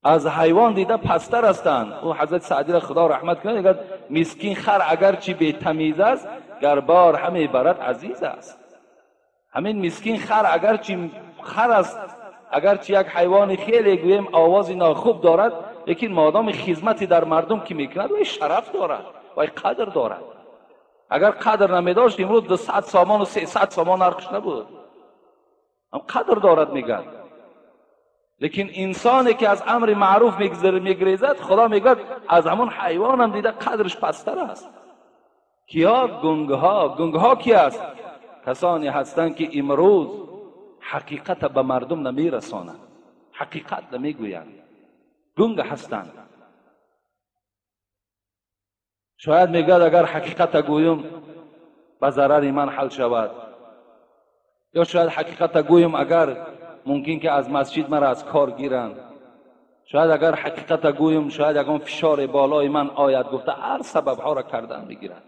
Speaker 1: از حیوان دیده پستر هستند. او حضرت سعدی را خدا رحمت کنه، میگه مسکین خر اگرچه بی تمیز است، گر بار همه برد عزیز است. همین مسکین خر اگرچه خر است، اگرچه یک حیوان خیلی گویم آواز ناخوب دارد، لیکن مادام خدمتی در مردم که میکند وی شرف دارد، وی قدر دارد. اگر قدر نمیداشت امروز 200 سامان و 300 سامان نرخش نبود، هم قدر دارد میگن. لیکن انسانی که از امر معروف میگریزد، خدا میگوید از همون حیوان هم دیده قدرش پستر است. کیا؟ گنگها. گنگها کی است؟ کسانی هستند که امروز حقیقت به مردم نمیرسانند، حقیقت نمیگویند، گنگ هستند. شاید میگوید اگر حقیقت گویم به ضرر من حل شود، یا شاید حقیقت گویم اگر ممکن که از مسجد مرا از کار گیرند، شاید اگر حقیقت گویم شاید یکان فشار بالای من آید. گفته هر سبب ها را کردن میگیرد.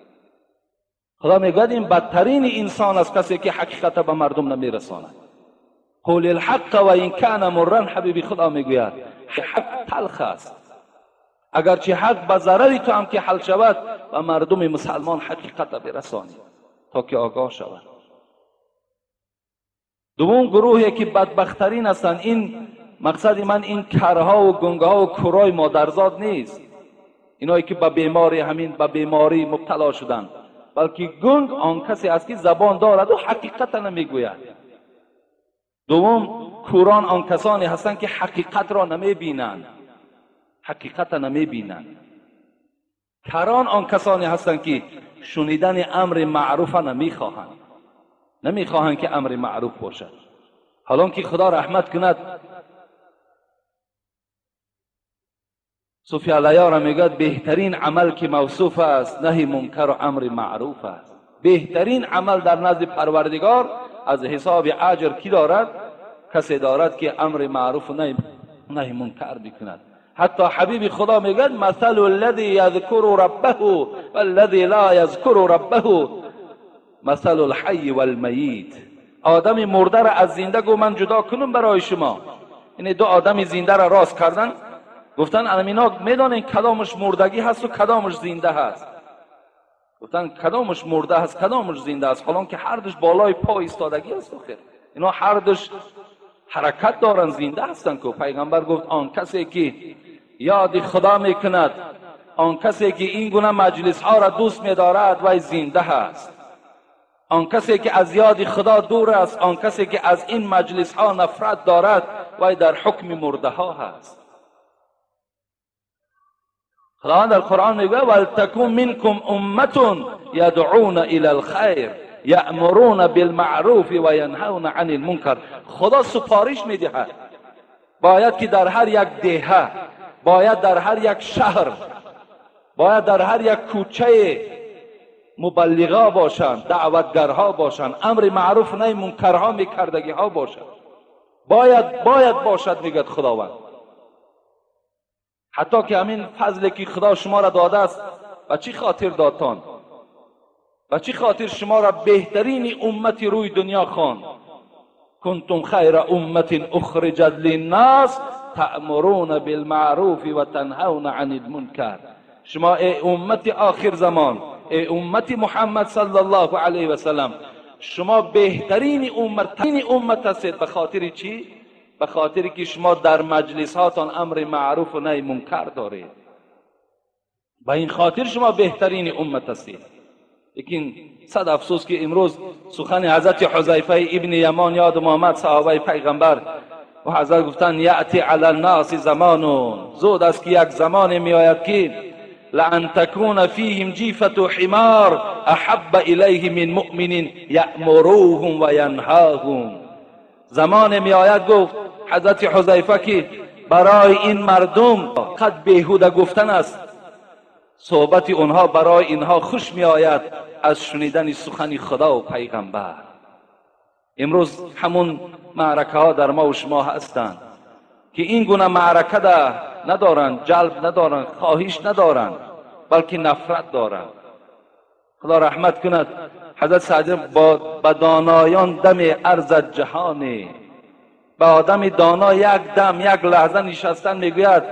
Speaker 1: خدا میگوید این بدترین انسان است کسی که حقیقت به مردم نمیرساند. قول الحق و این کان مرا، حبیبی خدا میگوید حق تلخ است، اگرچه حق به ضرر تو هم که حل شود و مردم مسلمان حقیقت برسانی تا که آگاه شود. دوم گروهی که بدبخترین هستند، این مقصد من این کرها و گنگها و کورای مادرزاد نیست، اینایی که به بیماری همین به بیماری مبتلا شدند، بلکه گنگ آن کسی است که زبان دارد و حقیقت نمیگوید. دوم کوران آن کسانی هستند که حقیقت را نمیبینند، حقیقت نمیبینند. کران آن کسانی هستند که شنیدن امر معروف نمیخواهند، نمیخواهند که امر معروف باشد. حالان که خدا رحمت کند صوفی علیه را میگوید بهترین عمل که موصوف است نهی منکر و امر معروف است. بهترین عمل در نزد پروردگار از حساب اجر کی دارد؟ کسی دارد که امر معروف و نهی منکر بکند. حتی حبیب خدا میگوید مثل الذی یذکر ربه والذی لا یذکر ربه مثل الحی والمیت. آدم مرده را از زنده گو من جدا کنم برای شما. یعنی دو آدم زنده را راست کردن، گفتن المینا میدانین کدامش مردگی هست و کدامش زنده هست. گفتن کدامش مرده هست کدامش زنده است، حالان که هر دوش بالای پا ایستادگی است. خیر اینا هر دوش حرکت دارن، زنده هستن. که پیغمبر گفت آن کسی که یاد خدا میکند، آن کسی که این گونه مجلس ها را دوست میدارد وی زنده هست. آن کسی که از یاد خدا دور است، آن کسی که از این مجلس ها نفرت دارد وی در حکم مرده ها هست. خداوند در قرآن میگوید ولتکن منکم امة یدعون الی الخیر یأمرون بالمعروف و ینهون عن المنکر. خدا سفارش میدهد باید که در هر یک دهه، باید در هر یک شهر، باید در هر یک کوچه مبلغا باشند، دعوتگرها باشند، امر معروف نهی منکرها میکردگی ها باشند. باید باشد میگد خداوند. حتی که همین فضلی که خدا شما را داده است، به چی خاطر دادتان؟ به چی خاطر شما را بهترین امت روی دنیا خواند؟ کنتم خیر امت اخرجت للناس تأمرون بالمعروف و تنهون عن المنکر. شما ای امت آخر زمان، ای امت محمد صلی الله علیه و سلم، شما بهترین امت هستید. به خاطر چی؟ به خاطر که شما در مجلس هاتان امر معروف و نهی منکر دارید. به این خاطر شما بهترین امت هستید. لیکن صد افسوس که امروز سخن حضرت حذیفه ابن یمان یادم آمد، صحابه پیغمبر، و حضرت گفتند یأتی علی الناس زمان، زود است که یک زمان می آید که لأن تكون فيهم جيفة حمار احب الیه من مؤمن یأمروهم و ینهاهم. زمان می آید، گفت حضرت حذیفه، که برای این مردم قد بیهوده گفتن است، صحبت اونها برای اینها خوش می آید از شنیدن سخن خدا و پیغمبر. امروز همون معرکه ها در ما و شما هستند که این گونه معرکه ندارند، جلب ندارند، خواهش ندارند، بلکه نفرت دارند. خدا رحمت کند حضرت سعدی با دانایان دم ارزد جهانی. با آدم دانا یک دم یک لحظه نشستن میگوید،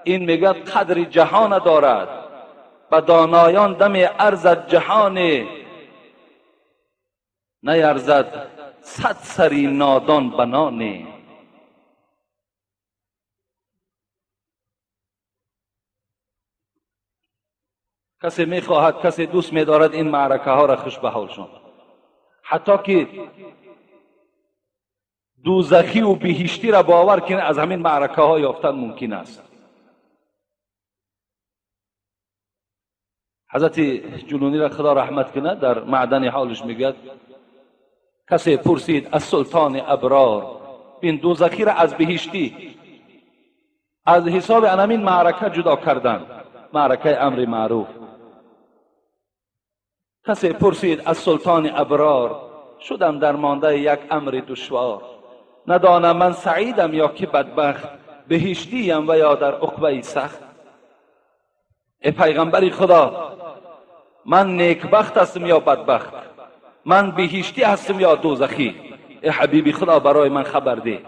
Speaker 1: این میگوید قدر جهان دارد. با دانایان دم ارزد جهانی، نیرزد صد سری نادان بنانی. کسی میخواهد، کسی دوست میدارد این معرکه ها را خوش به حالشان، حتی که دوزخی و بهشتی را باور کنه از همین معرکه ها یافتن ممکن است. حضرت جلونی را خدا رحمت کنه در معدن حالش میگوید کسی پرسید از سلطان ابرار، این دوزخی را از بهشتی از حساب همین معرکه جدا کردن، معرکه امر معروف. کسی پرسید از سلطان ابرار، شدم در مانده یک امر دشوار، ندانم من سعیدم یا که بدبخت، بهشتیم و یا در عقبه سخت. ای پیغمبر خدا، من نیکبخت هستم یا بدبخت، من بهشتی هستم یا دوزخی؟ ای حبیبی خدا برای من خبر ده.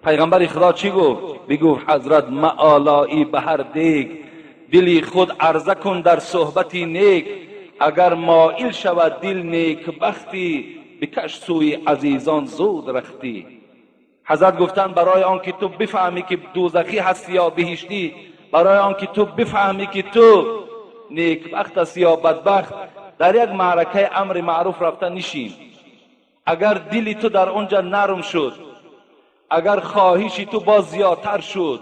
Speaker 1: پیغمبر خدا چی گفت؟ بگفت حضرت معالایی به هر دیگ، دلی خود عرضه کن در صحبتی نیک، اگر مائل شود دل نیک بختی، بکش سوی عزیزان زود رختی. حضرت گفتند برای آنکه تو بفهمی که دوزخی هستی یا بهشتی، برای آنکه تو بفهمی که تو نیکبخت هستی یا بدبخت، در یک معرکه امر معروف رفته نشین. اگر دلی تو در اونجا نرم شد، اگر خواهشی تو باز زیادتر شد،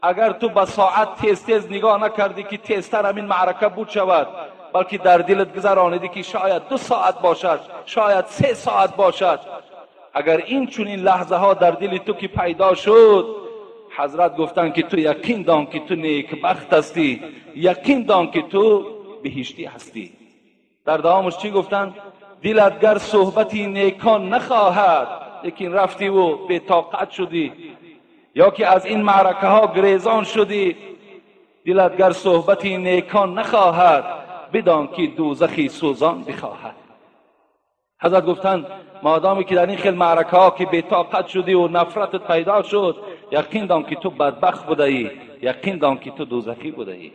Speaker 1: اگر تو به ساعت تیز تیز نگاه نکردی که تیزتر همین معرکه بود شود، بلکه در دلت گذرانیدی که شاید 2 ساعت باشد، شاید 3 ساعت باشد، اگر این چنین لحظه ها در دل تو که پیدا شد، حضرت گفتن که تو یقین دان که تو نیکبخت هستی، یقین دان که تو بهشتی هستی. در دوامش چی گفتن؟ دلت گر صحبتی نیکان نخواهد، لیکن رفتی و بی طاقت شدی، یا که از این معرکه ها گریزان شدی، دلت گر صحبتی نیکان نخواهد، بدان که دوزخی سوزان بخواهد. حضرت گفتند مادامی که در این خیل معرکه ها که بی طاقت شدی و نفرتت پیدا شد، یقین دان که تو بدبخت بوده ای، یقین دان که تو دوزخی بوده ای.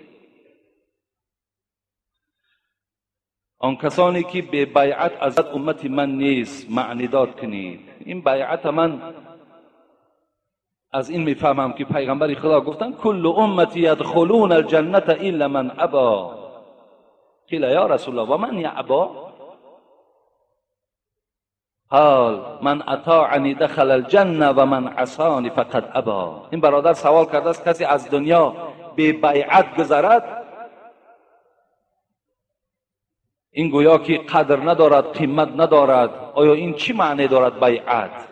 Speaker 1: آن کسانی که به بیعت از امت من نیست معنی داد کنید. این بیعت من از این میفهمم که پیغمبر خدا گفتن کل امتی یدخلون الجنة الا من ابا. قیل یا رسول الله و من یعبا؟ قال من اطاعنی دخل الجنة و من عصانی فقد ابا. این برادر سوال کرده است کسی از دنیا به بیعت گذرد، این گویا که قدر ندارد، قیمت ندارد. آیا این چی معنی دارد بیعت؟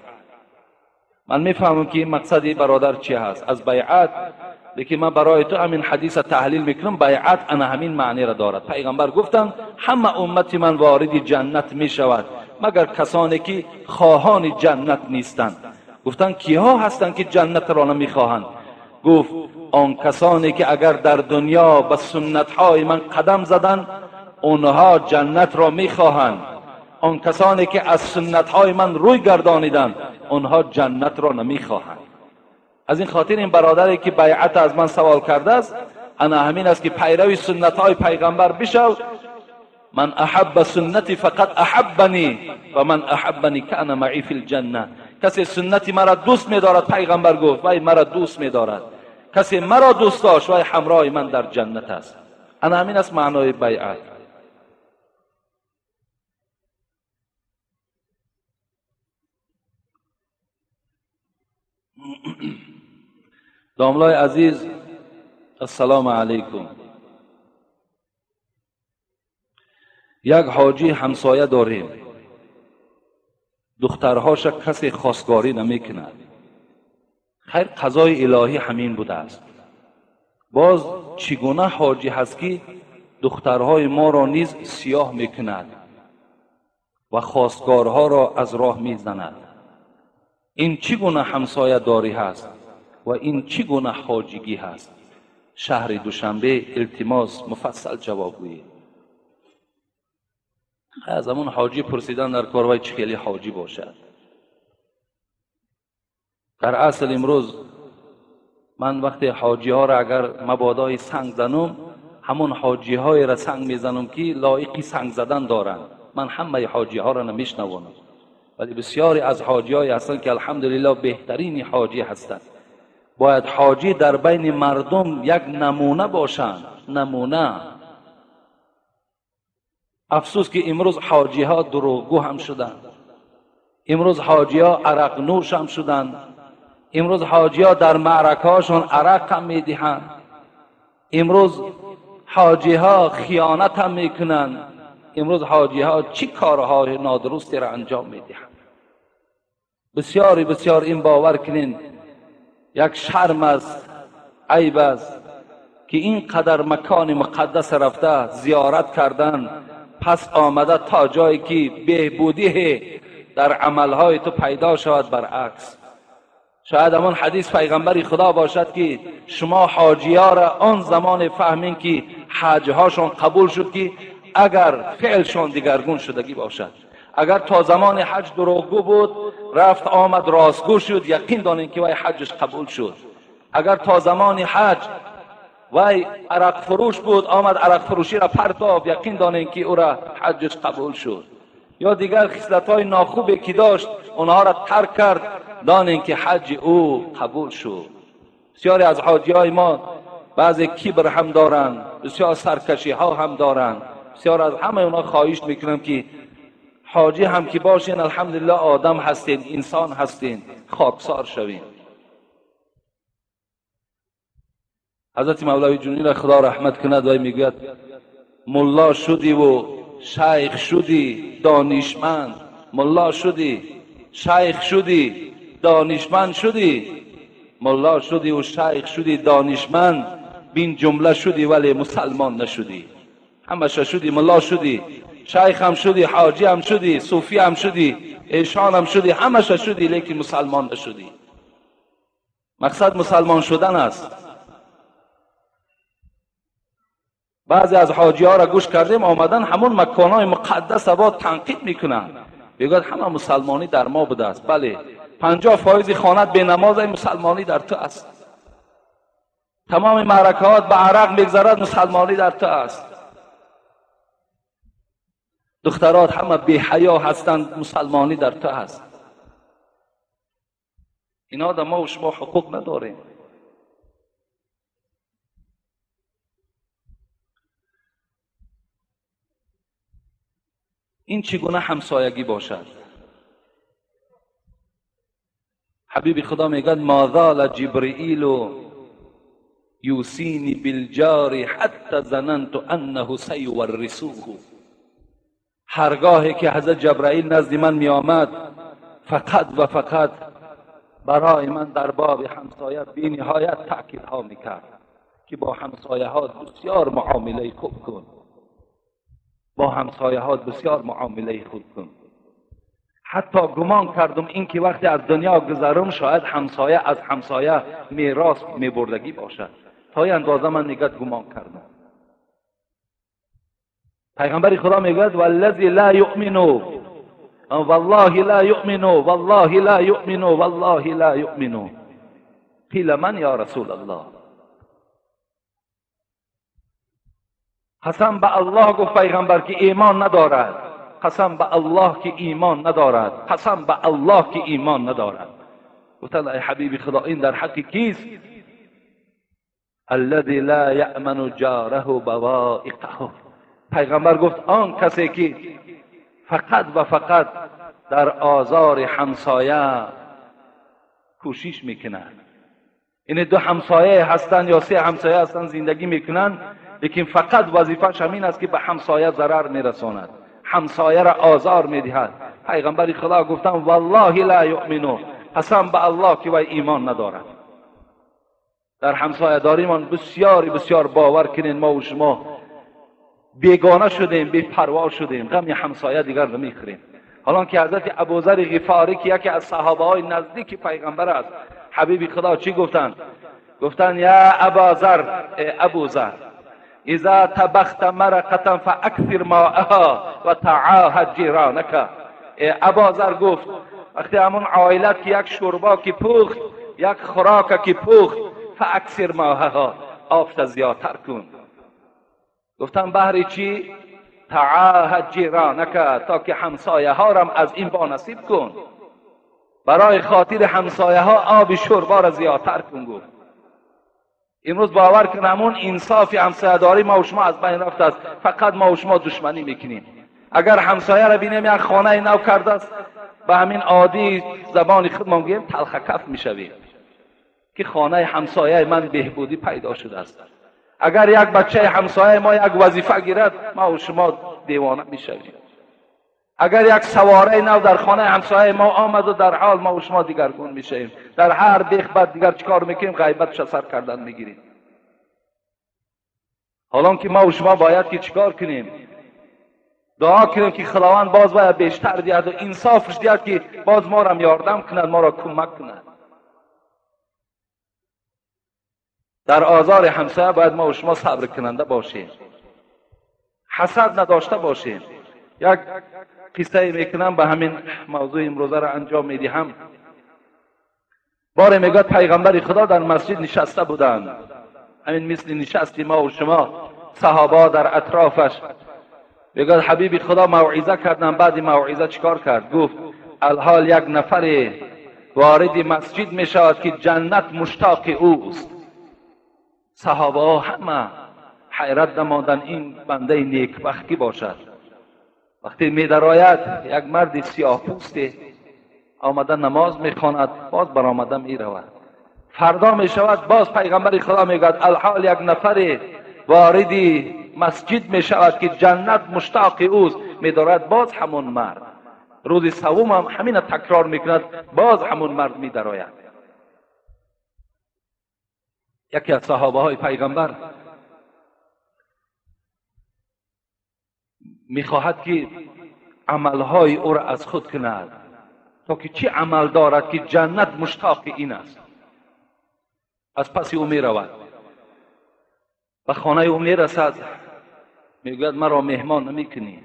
Speaker 1: من میفهمم که این مقصد این برادر چی هست از بیعت. лекин ман барои ту ҳамин ҳадиса таҳлил мекунам. Байъат ана ҳамин маъниро дорад. Пайғамбар гуфтанд ҳама уммати ман вориди ҷаннат мешавад, магар касоне ки хоҳони ҷаннат нестанд. Гуфтанд киҳо ҳастанд ки ҷаннатро намехоҳанд? Гуфт он касоне ки агар дар дунё ба суннатҳои ман қадам заданд, онҳо ҷаннатро мехоҳанд. Он касоне ки аз суннатҳои ман рӯй гардониданд, онҳо ҷаннатро намехоҳанд. Аз ин хотир ин бародаре ки байъат аз ман савол кардааст, ана ҳамин аст ки пайрави суннатҳои пайғамбар бишав. Ман аҳабба суннати фақат аҳаббани ва ман аҳаббани кана маъи фил ҷанна. Касе суннати маро дӯст медорад, пайғамбар гуфт, вай маро дӯст медорад. Касе маро дӯст дошт, вай ҳамроҳи ман дар ҷаннат аст. Ана ҳамин аст маънои байъат. Домлои азиз, ассалому алайкум. Як ҳоҷӣ ҳамсоя дорем, духтарҳоша касе хостгорӣ намекунад. Хайр, қазои илоҳӣ ҳамин будааст. Боз чӣ гуна ҳоҷӣ ҳаст ки духтарҳои моро низ сиёҳ мекунад ва хостгорҳоро аз роҳ мезанад? Ин чӣ гуна ҳамсоядорӣ ҳаст ва ин чӣ гуна ҳоҷигӣ ҳаст? Шаҳри Душанбе, илтимос муфассал ҷавоб гӯед. Аз ҳамон ҳоҷӣ пурсидан дар кор, вай чӣ хеле ҳоҷӣ бошад. Дар асл имрӯз ман вақте ҳоҷиҳоро агар мабодои санг занум, ҳамон ҳоҷиҳоеро санг мезанам ки лоиқи санг задан доранд. Ман ҳамаи ҳоҷиҳоро намешнавонам, вале бисёре аз ҳоҷиҳое ҳастанд ки алҳамдулиллоҳ беҳтарини ҳоҷӣ ҳастанд. Бояд ҳоҷӣ дар байни мардум як намуна бошанд, намуна. Афсӯс ки имрӯз ҳоҷиҳо дурӯғгӯ ҳам шуданд, имрӯз ҳоҷиҳо арақнӯш ҳам шуданд, имрӯз ҳоҷиҳо дар маъракаҳошон арақ ҳам медиҳанд, имрӯз ҳоҷиҳо хиёнат ҳам мекунанд, имрӯз ҳоҷиҳо чӣ корҳои нодурустеро анҷом медиҳанд. Бисёре бисёр ин бовар кунед, як шарм аст, айб аст ки ин қадар макони муқаддас рафта зиёрат кардан, пас омада то ҷое ки беҳбудӣ дар амалҳои ту пайдо шавад, баръакс. Шояд ҳамон ҳадис пайғамбари худо бошад ки шумо ҳоҷиёро он замоне фаҳмин ки ҳаҷҳошон қабул шуд, ки агар феълшон дигаргун шудагӣ бошад. Агар то замони ҳаҷ дурӯғгӯ буд, рафт омад ростгӯ шуд, яқин донем ки вай ҳаҷаш қабул шуд. Агар то замони ҳаҷ вай арақфурӯш буд, омад арақфурӯширо партофт, яқин донем ки ӯра ҳаҷаш қабул шуд. Ё дигар хислатҳои нохубе ки дошт, онҳоро тарк кард, донем ки ҳаҷи ӯ қабул шуд. Бисёре аз ҳоҷиҳои мо баъзе кибр ҳам доранд, бисёр саркашиҳо ҳам доранд. Бисёр аз ҳамаи онҳо хоҳиш мекунам ки ҳоҷӣ ҳам ки бошен, алҳамдулиллоҳ одам ҳастен, инсон ҳастен, хоксор шавем. ҳазрати мавлавӣ ҷунӣ худо раҳмат кунад, вай мегӯяд мулло шудиву шайх шудӣ донишманд, мулло шудӣ шайх шудӣ донишманд шудӣ, мулло шудиву шайх шудӣ донишманд, бин ҷумла шудӣ вале мусалмон нашудӣ. Ҳамаша шудӣ, мулло шудӣ, шайх ҳам шудӣ, ҳоҷӣ ҳам шудӣ, суфӣ ҳам шудӣ, эшон ҳам шудӣ, ҳамаша шудӣ, лекин мусалмон нашудӣ. Мақсад мусалмон шудан аст. Баъзе аз ҳоҷиҳоро гӯш кардем, омадан ҳамон маконҳои муқаддас бо танқид мекунанд, мегӯяд ҳама мусалмонӣ дар мо будааст. Бале, 50% хонат бенамоз, мусалмонӣ дар ту аст. Тамоми маъракаҳот ба арақ мегзарад, мусалмонӣ дар ту аст. Духтарот ҳама беҳаё ҳастанд, мусалмонӣ дар ту аст. Инҳо дар мо шумо ҳуқуқ надорем. Ин чӣ гуна ҳамсоягӣ бошад? Ҳабиби худо мегӯяд ма зала ҷибриилу юсини билҷори ҳатта зананту аннаҳу саюваррисуҳу. Ҳаргоҳе ки ҳазрат ҷабраил назди ман меомад, фақат ва фақат برای من در باب همسایه بی نهایت تأکیدها میکرد که با همسایه ها بسیار معامله خوب کن، با همسایه ها بسیار معامله خوب کن. حتی گمان کردم این که وقتی از دنیا گذرم شاید همسایه از همسایه میراث میبردگی باشد. تا این اندازه من نگاه گمان کردم. پیغمبر خدا میگوید والذی لا یؤمن والله لا یؤمن والله لا یؤمن والله لا یؤمن. قیل من یا رسول الله؟ قسم به الله گفت پیغمبر که ایمان ندارد، قسم به الله که ایمان ندارد، قسم به الله که ایمان ندارد. گفتند ای حبیب خدا این در حق کیست؟ الذی لا یأمن جاره بوائقه. پیغمبر گفت آن کسی که فقط و فقط در آزار همسایه کوشش میکند. این دو همسایه هستند یا سه همسایه هستند زندگی میکنند، لیکن فقط وظیفه‌اش همین است که به همسایه ضرر میرساند، همسایه را آزار میدهد. پیغمبر خدا گفتند والله لا یؤمن، قسم به الله که وی ایمان ندارد. در همسایه داریمان بسیار بسیار باور کنین ما و شما بیگانه شدیم، بی پروا شدیم، غم همسایه دیگر نمیخوریم. حالا که حضرت ابوذر غفاری که یکی از صحابه های نزدیک پیغمبر است، حبیب خدا چی گفتند؟ گفتند یا اباذر، ابوذر اذا طبخت مرقة فاکثر ماءها و تعاهد جیرانک. اباذر گفت وقتی همون عائلت که یک شوربا که پخت، یک خوراک که پخت، فاکثر ماءها، آب زیادتر کن. گفتم بهر چی؟ تعاهد جیرانک، تا که همسایه ها را از این با نصیب کن. برای خاطر همسایه ها آب شوربا را زیادتر کن. گفت امروز باور کن همون انصاف همسایه داری ما و شما از بین رفته است. فقط ما و شما دشمنی میکنیم. اگر همسایه را بینیم یک خانه نو کرده است، به همین عادی زبان خود ما میگیم تلخ کف میشویم که خانه همسایه من بهبودی پیدا شده است. اگر یک بچه همسایه ما یک وظیفه گیرد، ما و شما دیوانه میشویم. اگر یک سواره نو در خانه همسایه ما آمد و در حال ما و شما دیگرگون میشویم. در هر بیخ بعد دیگر چیکار میکنیم؟ غیبتش سر کردن میگیریم. حالا که ما و شما باید که چیکار کنیم؟ دعا کنیم که خداوند باز باید بیشتر دهد و انصافش دهد که باز ما را یاردم کند، ما را کمک کند. در آزار همسایه باید ما و شما صبر کننده باشیم، حسد نداشته باشیم. یک قصه میکنم به همین موضوع امروزه را انجام میدهم. باره میگه پیغمبر خدا در مسجد نشسته بودند، همین مثل نشستی ما و شما، صحابه در اطرافش. میگه حبیب خدا موعظه کردن. بعد موعظه چیکار کرد؟ گفت الحال یک نفر وارد مسجد میشود که جنت مشتاق اوست. صحابه همه حیرت نماندن این بنده نیکبخت کی باشد. وقتی میدرآید یک مرد سیاه پوست آمده نماز میخواند، باز برآمده میرود. فردا میشود باز پیغمبر خدا میگوید الحال یک نفر وارد مسجد میشود که جنت مشتاق اوست. میدارد باز همون مرد. روز سوم هم همین تکرار میکند، باز همون مرد میدرآید. یکی از صحابه های پیغمبر میخواهد که عملهای او را از خود کند تا که چی عمل دارد که جنت مشتاق این است. از پس او میرود، به خانه او میرسد، میگوید مرا مهمان نمیکنی،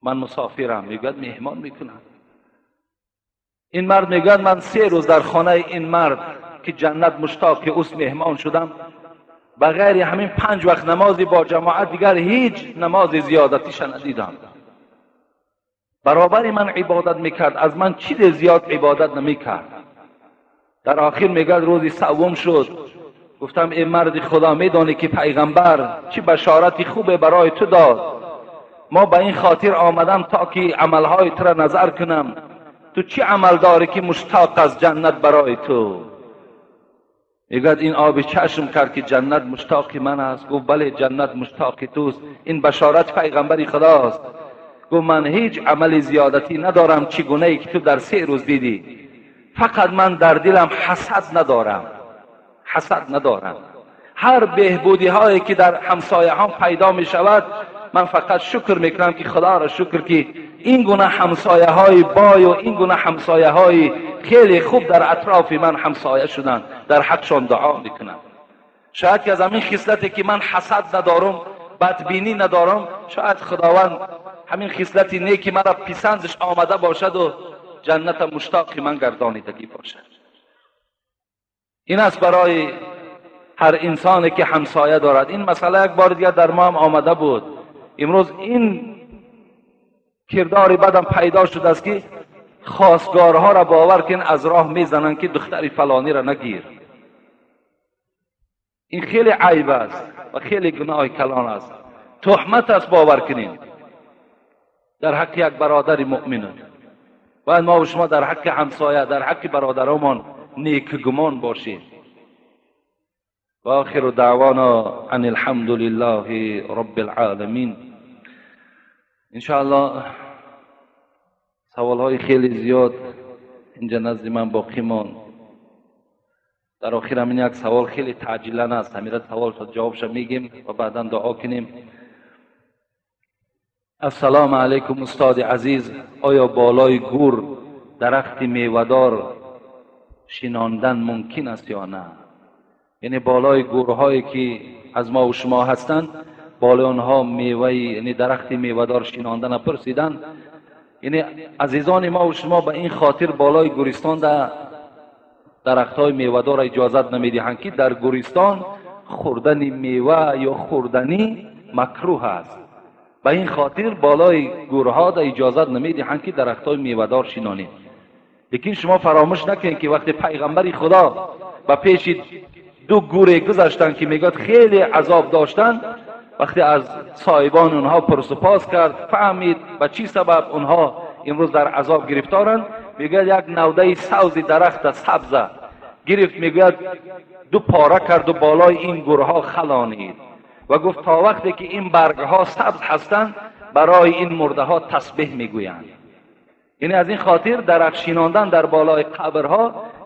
Speaker 1: من مسافرم. میگوید مهمان میکنم. این مرد میگوید من 3 روز در خانه این مرد که جنت مشتاق اوست مهمان شدم، بغیر همین 5 وقت نمازی با جماعت دیگر هیچ نماز زیادتیش ندیدم. برابر من عبادت میکرد، از من چیز زیاد عبادت نمیکرد. در آخر میگه روزی سوم شد، گفتم ای مرد خدا، میدانی که پیغمبر چه بشارت خوبه برای تو داد؟ ما به این خاطر آمدم تا که عملهای تو را نظر کنم. تو چی عمل داری که مشتاق از جنت برای تو؟ میگوید این آب چشم کرد که جنت مشتاق من است. گفت بله جنت مشتاق توست، این بشارت پیغمبر خداست. گفت من هیچ عمل زیادتی ندارم چگونه ای که تو در 3 روز دیدی. Фақат ман дар дилам ҳасад надорам, ҳасад надорам. Ҳар беҳбудиҳое ки дар ҳамсояҳом пайдо мешавад, ман фақат шукр мекунам ки Худоро шукр ки ин гуна ҳамсояҳои бой ва ин гуна ҳамсояҳои хеле хуб дар атрофи ман ҳамсоя шуданд, дар ҳақшон дуо мекунам. Шояд ки аз ҳамин хислате ки ман ҳасад надорам, бадбинӣ надорам, шояд Худованд ҳамин хислати неки маро писандаш омада бошад ва ҷанната муштоқи ман гардонидагӣ бошад. Ин аст барои ҳар инсоне ки ҳамсоя дорад. Ин масъала як бор дигар дар мо ҳам омада буд. Имрӯз ин кирдори бадам пайдо шудааст ки хостгорҳоро бовар кун аз роҳ мезананд ки духтари фалониро нагир. Ин хеле айб аст ва хеле гуноҳи калон аст, туҳмат аст, бовар кунем дар ҳаққи як бародари муъмин. Бояд мо ва шумо дар ҳаққи ҳамсоя, дар ҳаққи бародаромон некгумон бошем. ва охиру даъвона ан алҳамду лиллаҳи робби алъоламин. Иншоаллоҳ саволҳои хеле зиёд инҷа назди ман боқӣ монд. Дар охир ҳамин як савол хеле таъҷилан аст, ҳамира савол ҷавобша мегем ва баъдан дуо кунем. Ассалому алайкум устоди азиз, оё болои гур дарахти мевадор шинондан мумкин аст ё на? Яъне болои гурҳое ки аз мо ва шумо ҳастанд, болои онҳо меваи, яъне дарахти мевадор шинондана пурсиданд. Яъне азизони мо ва шумо ба ин хотир болои гуристон дарахтҳои мевадорро иҷозат намедиҳанд ки дар гуристон хӯрдани мева ё хӯрданӣ макрӯҳ аст. Ба ин хотир болои гурҳо иҷозат намедиҳанд ки дарахтҳои мевадор шинонед. Лекин шумо фаромӯш накунед ки вақте пайғамбари Худо ба пеши ду гуре гузаштанд ки мегӯяд хеле азоб доштанд, вақте аз соҳибони онҳо пурсупос кард, фаҳмид ба чӣ сабаб онҳо имрӯз дар азоб гирифторанд, мегӯяд як навдаи савзи дарахта сабза гирифт, мегӯяд ду пора карду болои ин гурҳо халонид ва гуфт то вақте ки ин баргҳо сабз ҳастанд барои ин мурдаҳо тасбеҳ мегӯянд. Яъне аз ин хотир дарахт шинондан дар болои қабрҳо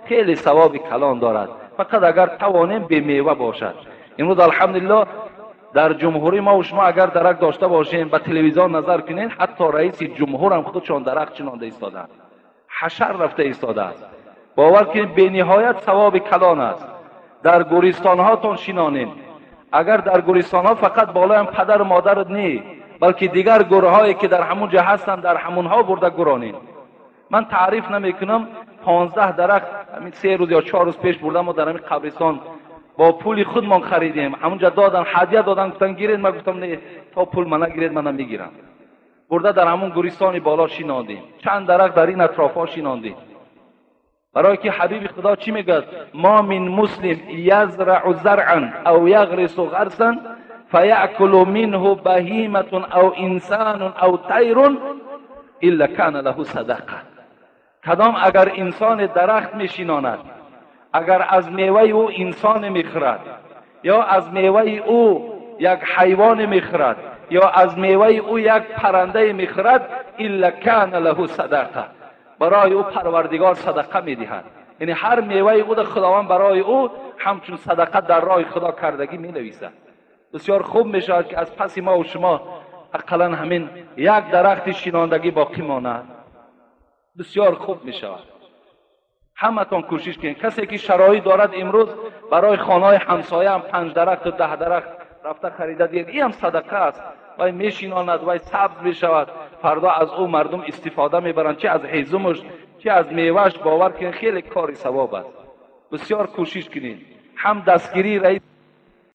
Speaker 1: хеле савоби калон дорад, фақат агар тавонем бемева бошад. Имрӯз алҳамдулиллоҳ дар ҷумҳурии мо ва шумо агар дарахт дошта бошем, ба телевизион назар кунед, ҳатто раиси ҷумҳурам худшон дарахт шинонда истоданд, ҳашар рафта истодааст. Бовар кунед бениҳоят савоби калон аст. Дар гӯристонҳотон шинонем. Агар дар гӯристонҳо фақат болоям падару модарат не, балки дигар гурҳое ки дар ҳамон ҷо ҳастанд дар ҳамонҳо бурда гуронем. Ман таъриф намекунам, 15 дарахт ҳамин 3 рӯз ё 4 рӯз пеш бурдам мо дар ҳамин қабристон бо пули худмон харидем. Ҳамонҷа додан, ҳадя додан, гуфтан гиред, ман гуфтам не, то пул мана гиред, ман намегирам. Бурда дар ҳамон гӯристони боло шинондем. Чанд дарахт дар ин атрофҳо шинондем. Барои ки ҳабиби Худо чӣ мегӯяд? Ма мин муслим язрау заръан ав яғрису ғарсан фаякулу минҳу баҳиматун ав инсанун ав тайрун илла кана лаҳу садақа. Кадом агар инсоне дарахт мешинонад, агар аз меваи ӯ инсоне мехӯрад, ё аз меваи ӯ як ҳайвоне мехӯрад, ё аз меваи ӯ як паррандае мехӯрад, илла кана лаҳу садақа, барои ӯ Парвардигор садақа медиҳад. Яъне ҳар меваи ӯ Худованд барои ӯ ҳамчун садақа дар роҳи Худо кардагӣ менависад. Бисёр хуб мешавад ки аз паси мо ва шумо ақаллан ҳамин як дарахти шинондагӣ боқӣ монад. Бисёр хуб мешавад. Ҳаматон кӯшиш кунед. Касе ки шароит дорад имрӯз барои хонаҳои ҳамсояам 5 дарахту 10 дарахт рафта харида диҳед, ин ҳам садақа аст. Вай мешинонад, вай сабз мешавад, фардо аз ӯ мардум истифода мебаранд, чи аз ҳезумаш, чи аз мевааш. Бовар кунед хеле кори савоб аст. Бисёр кӯшиш кунед. Ҳам дастгирии раис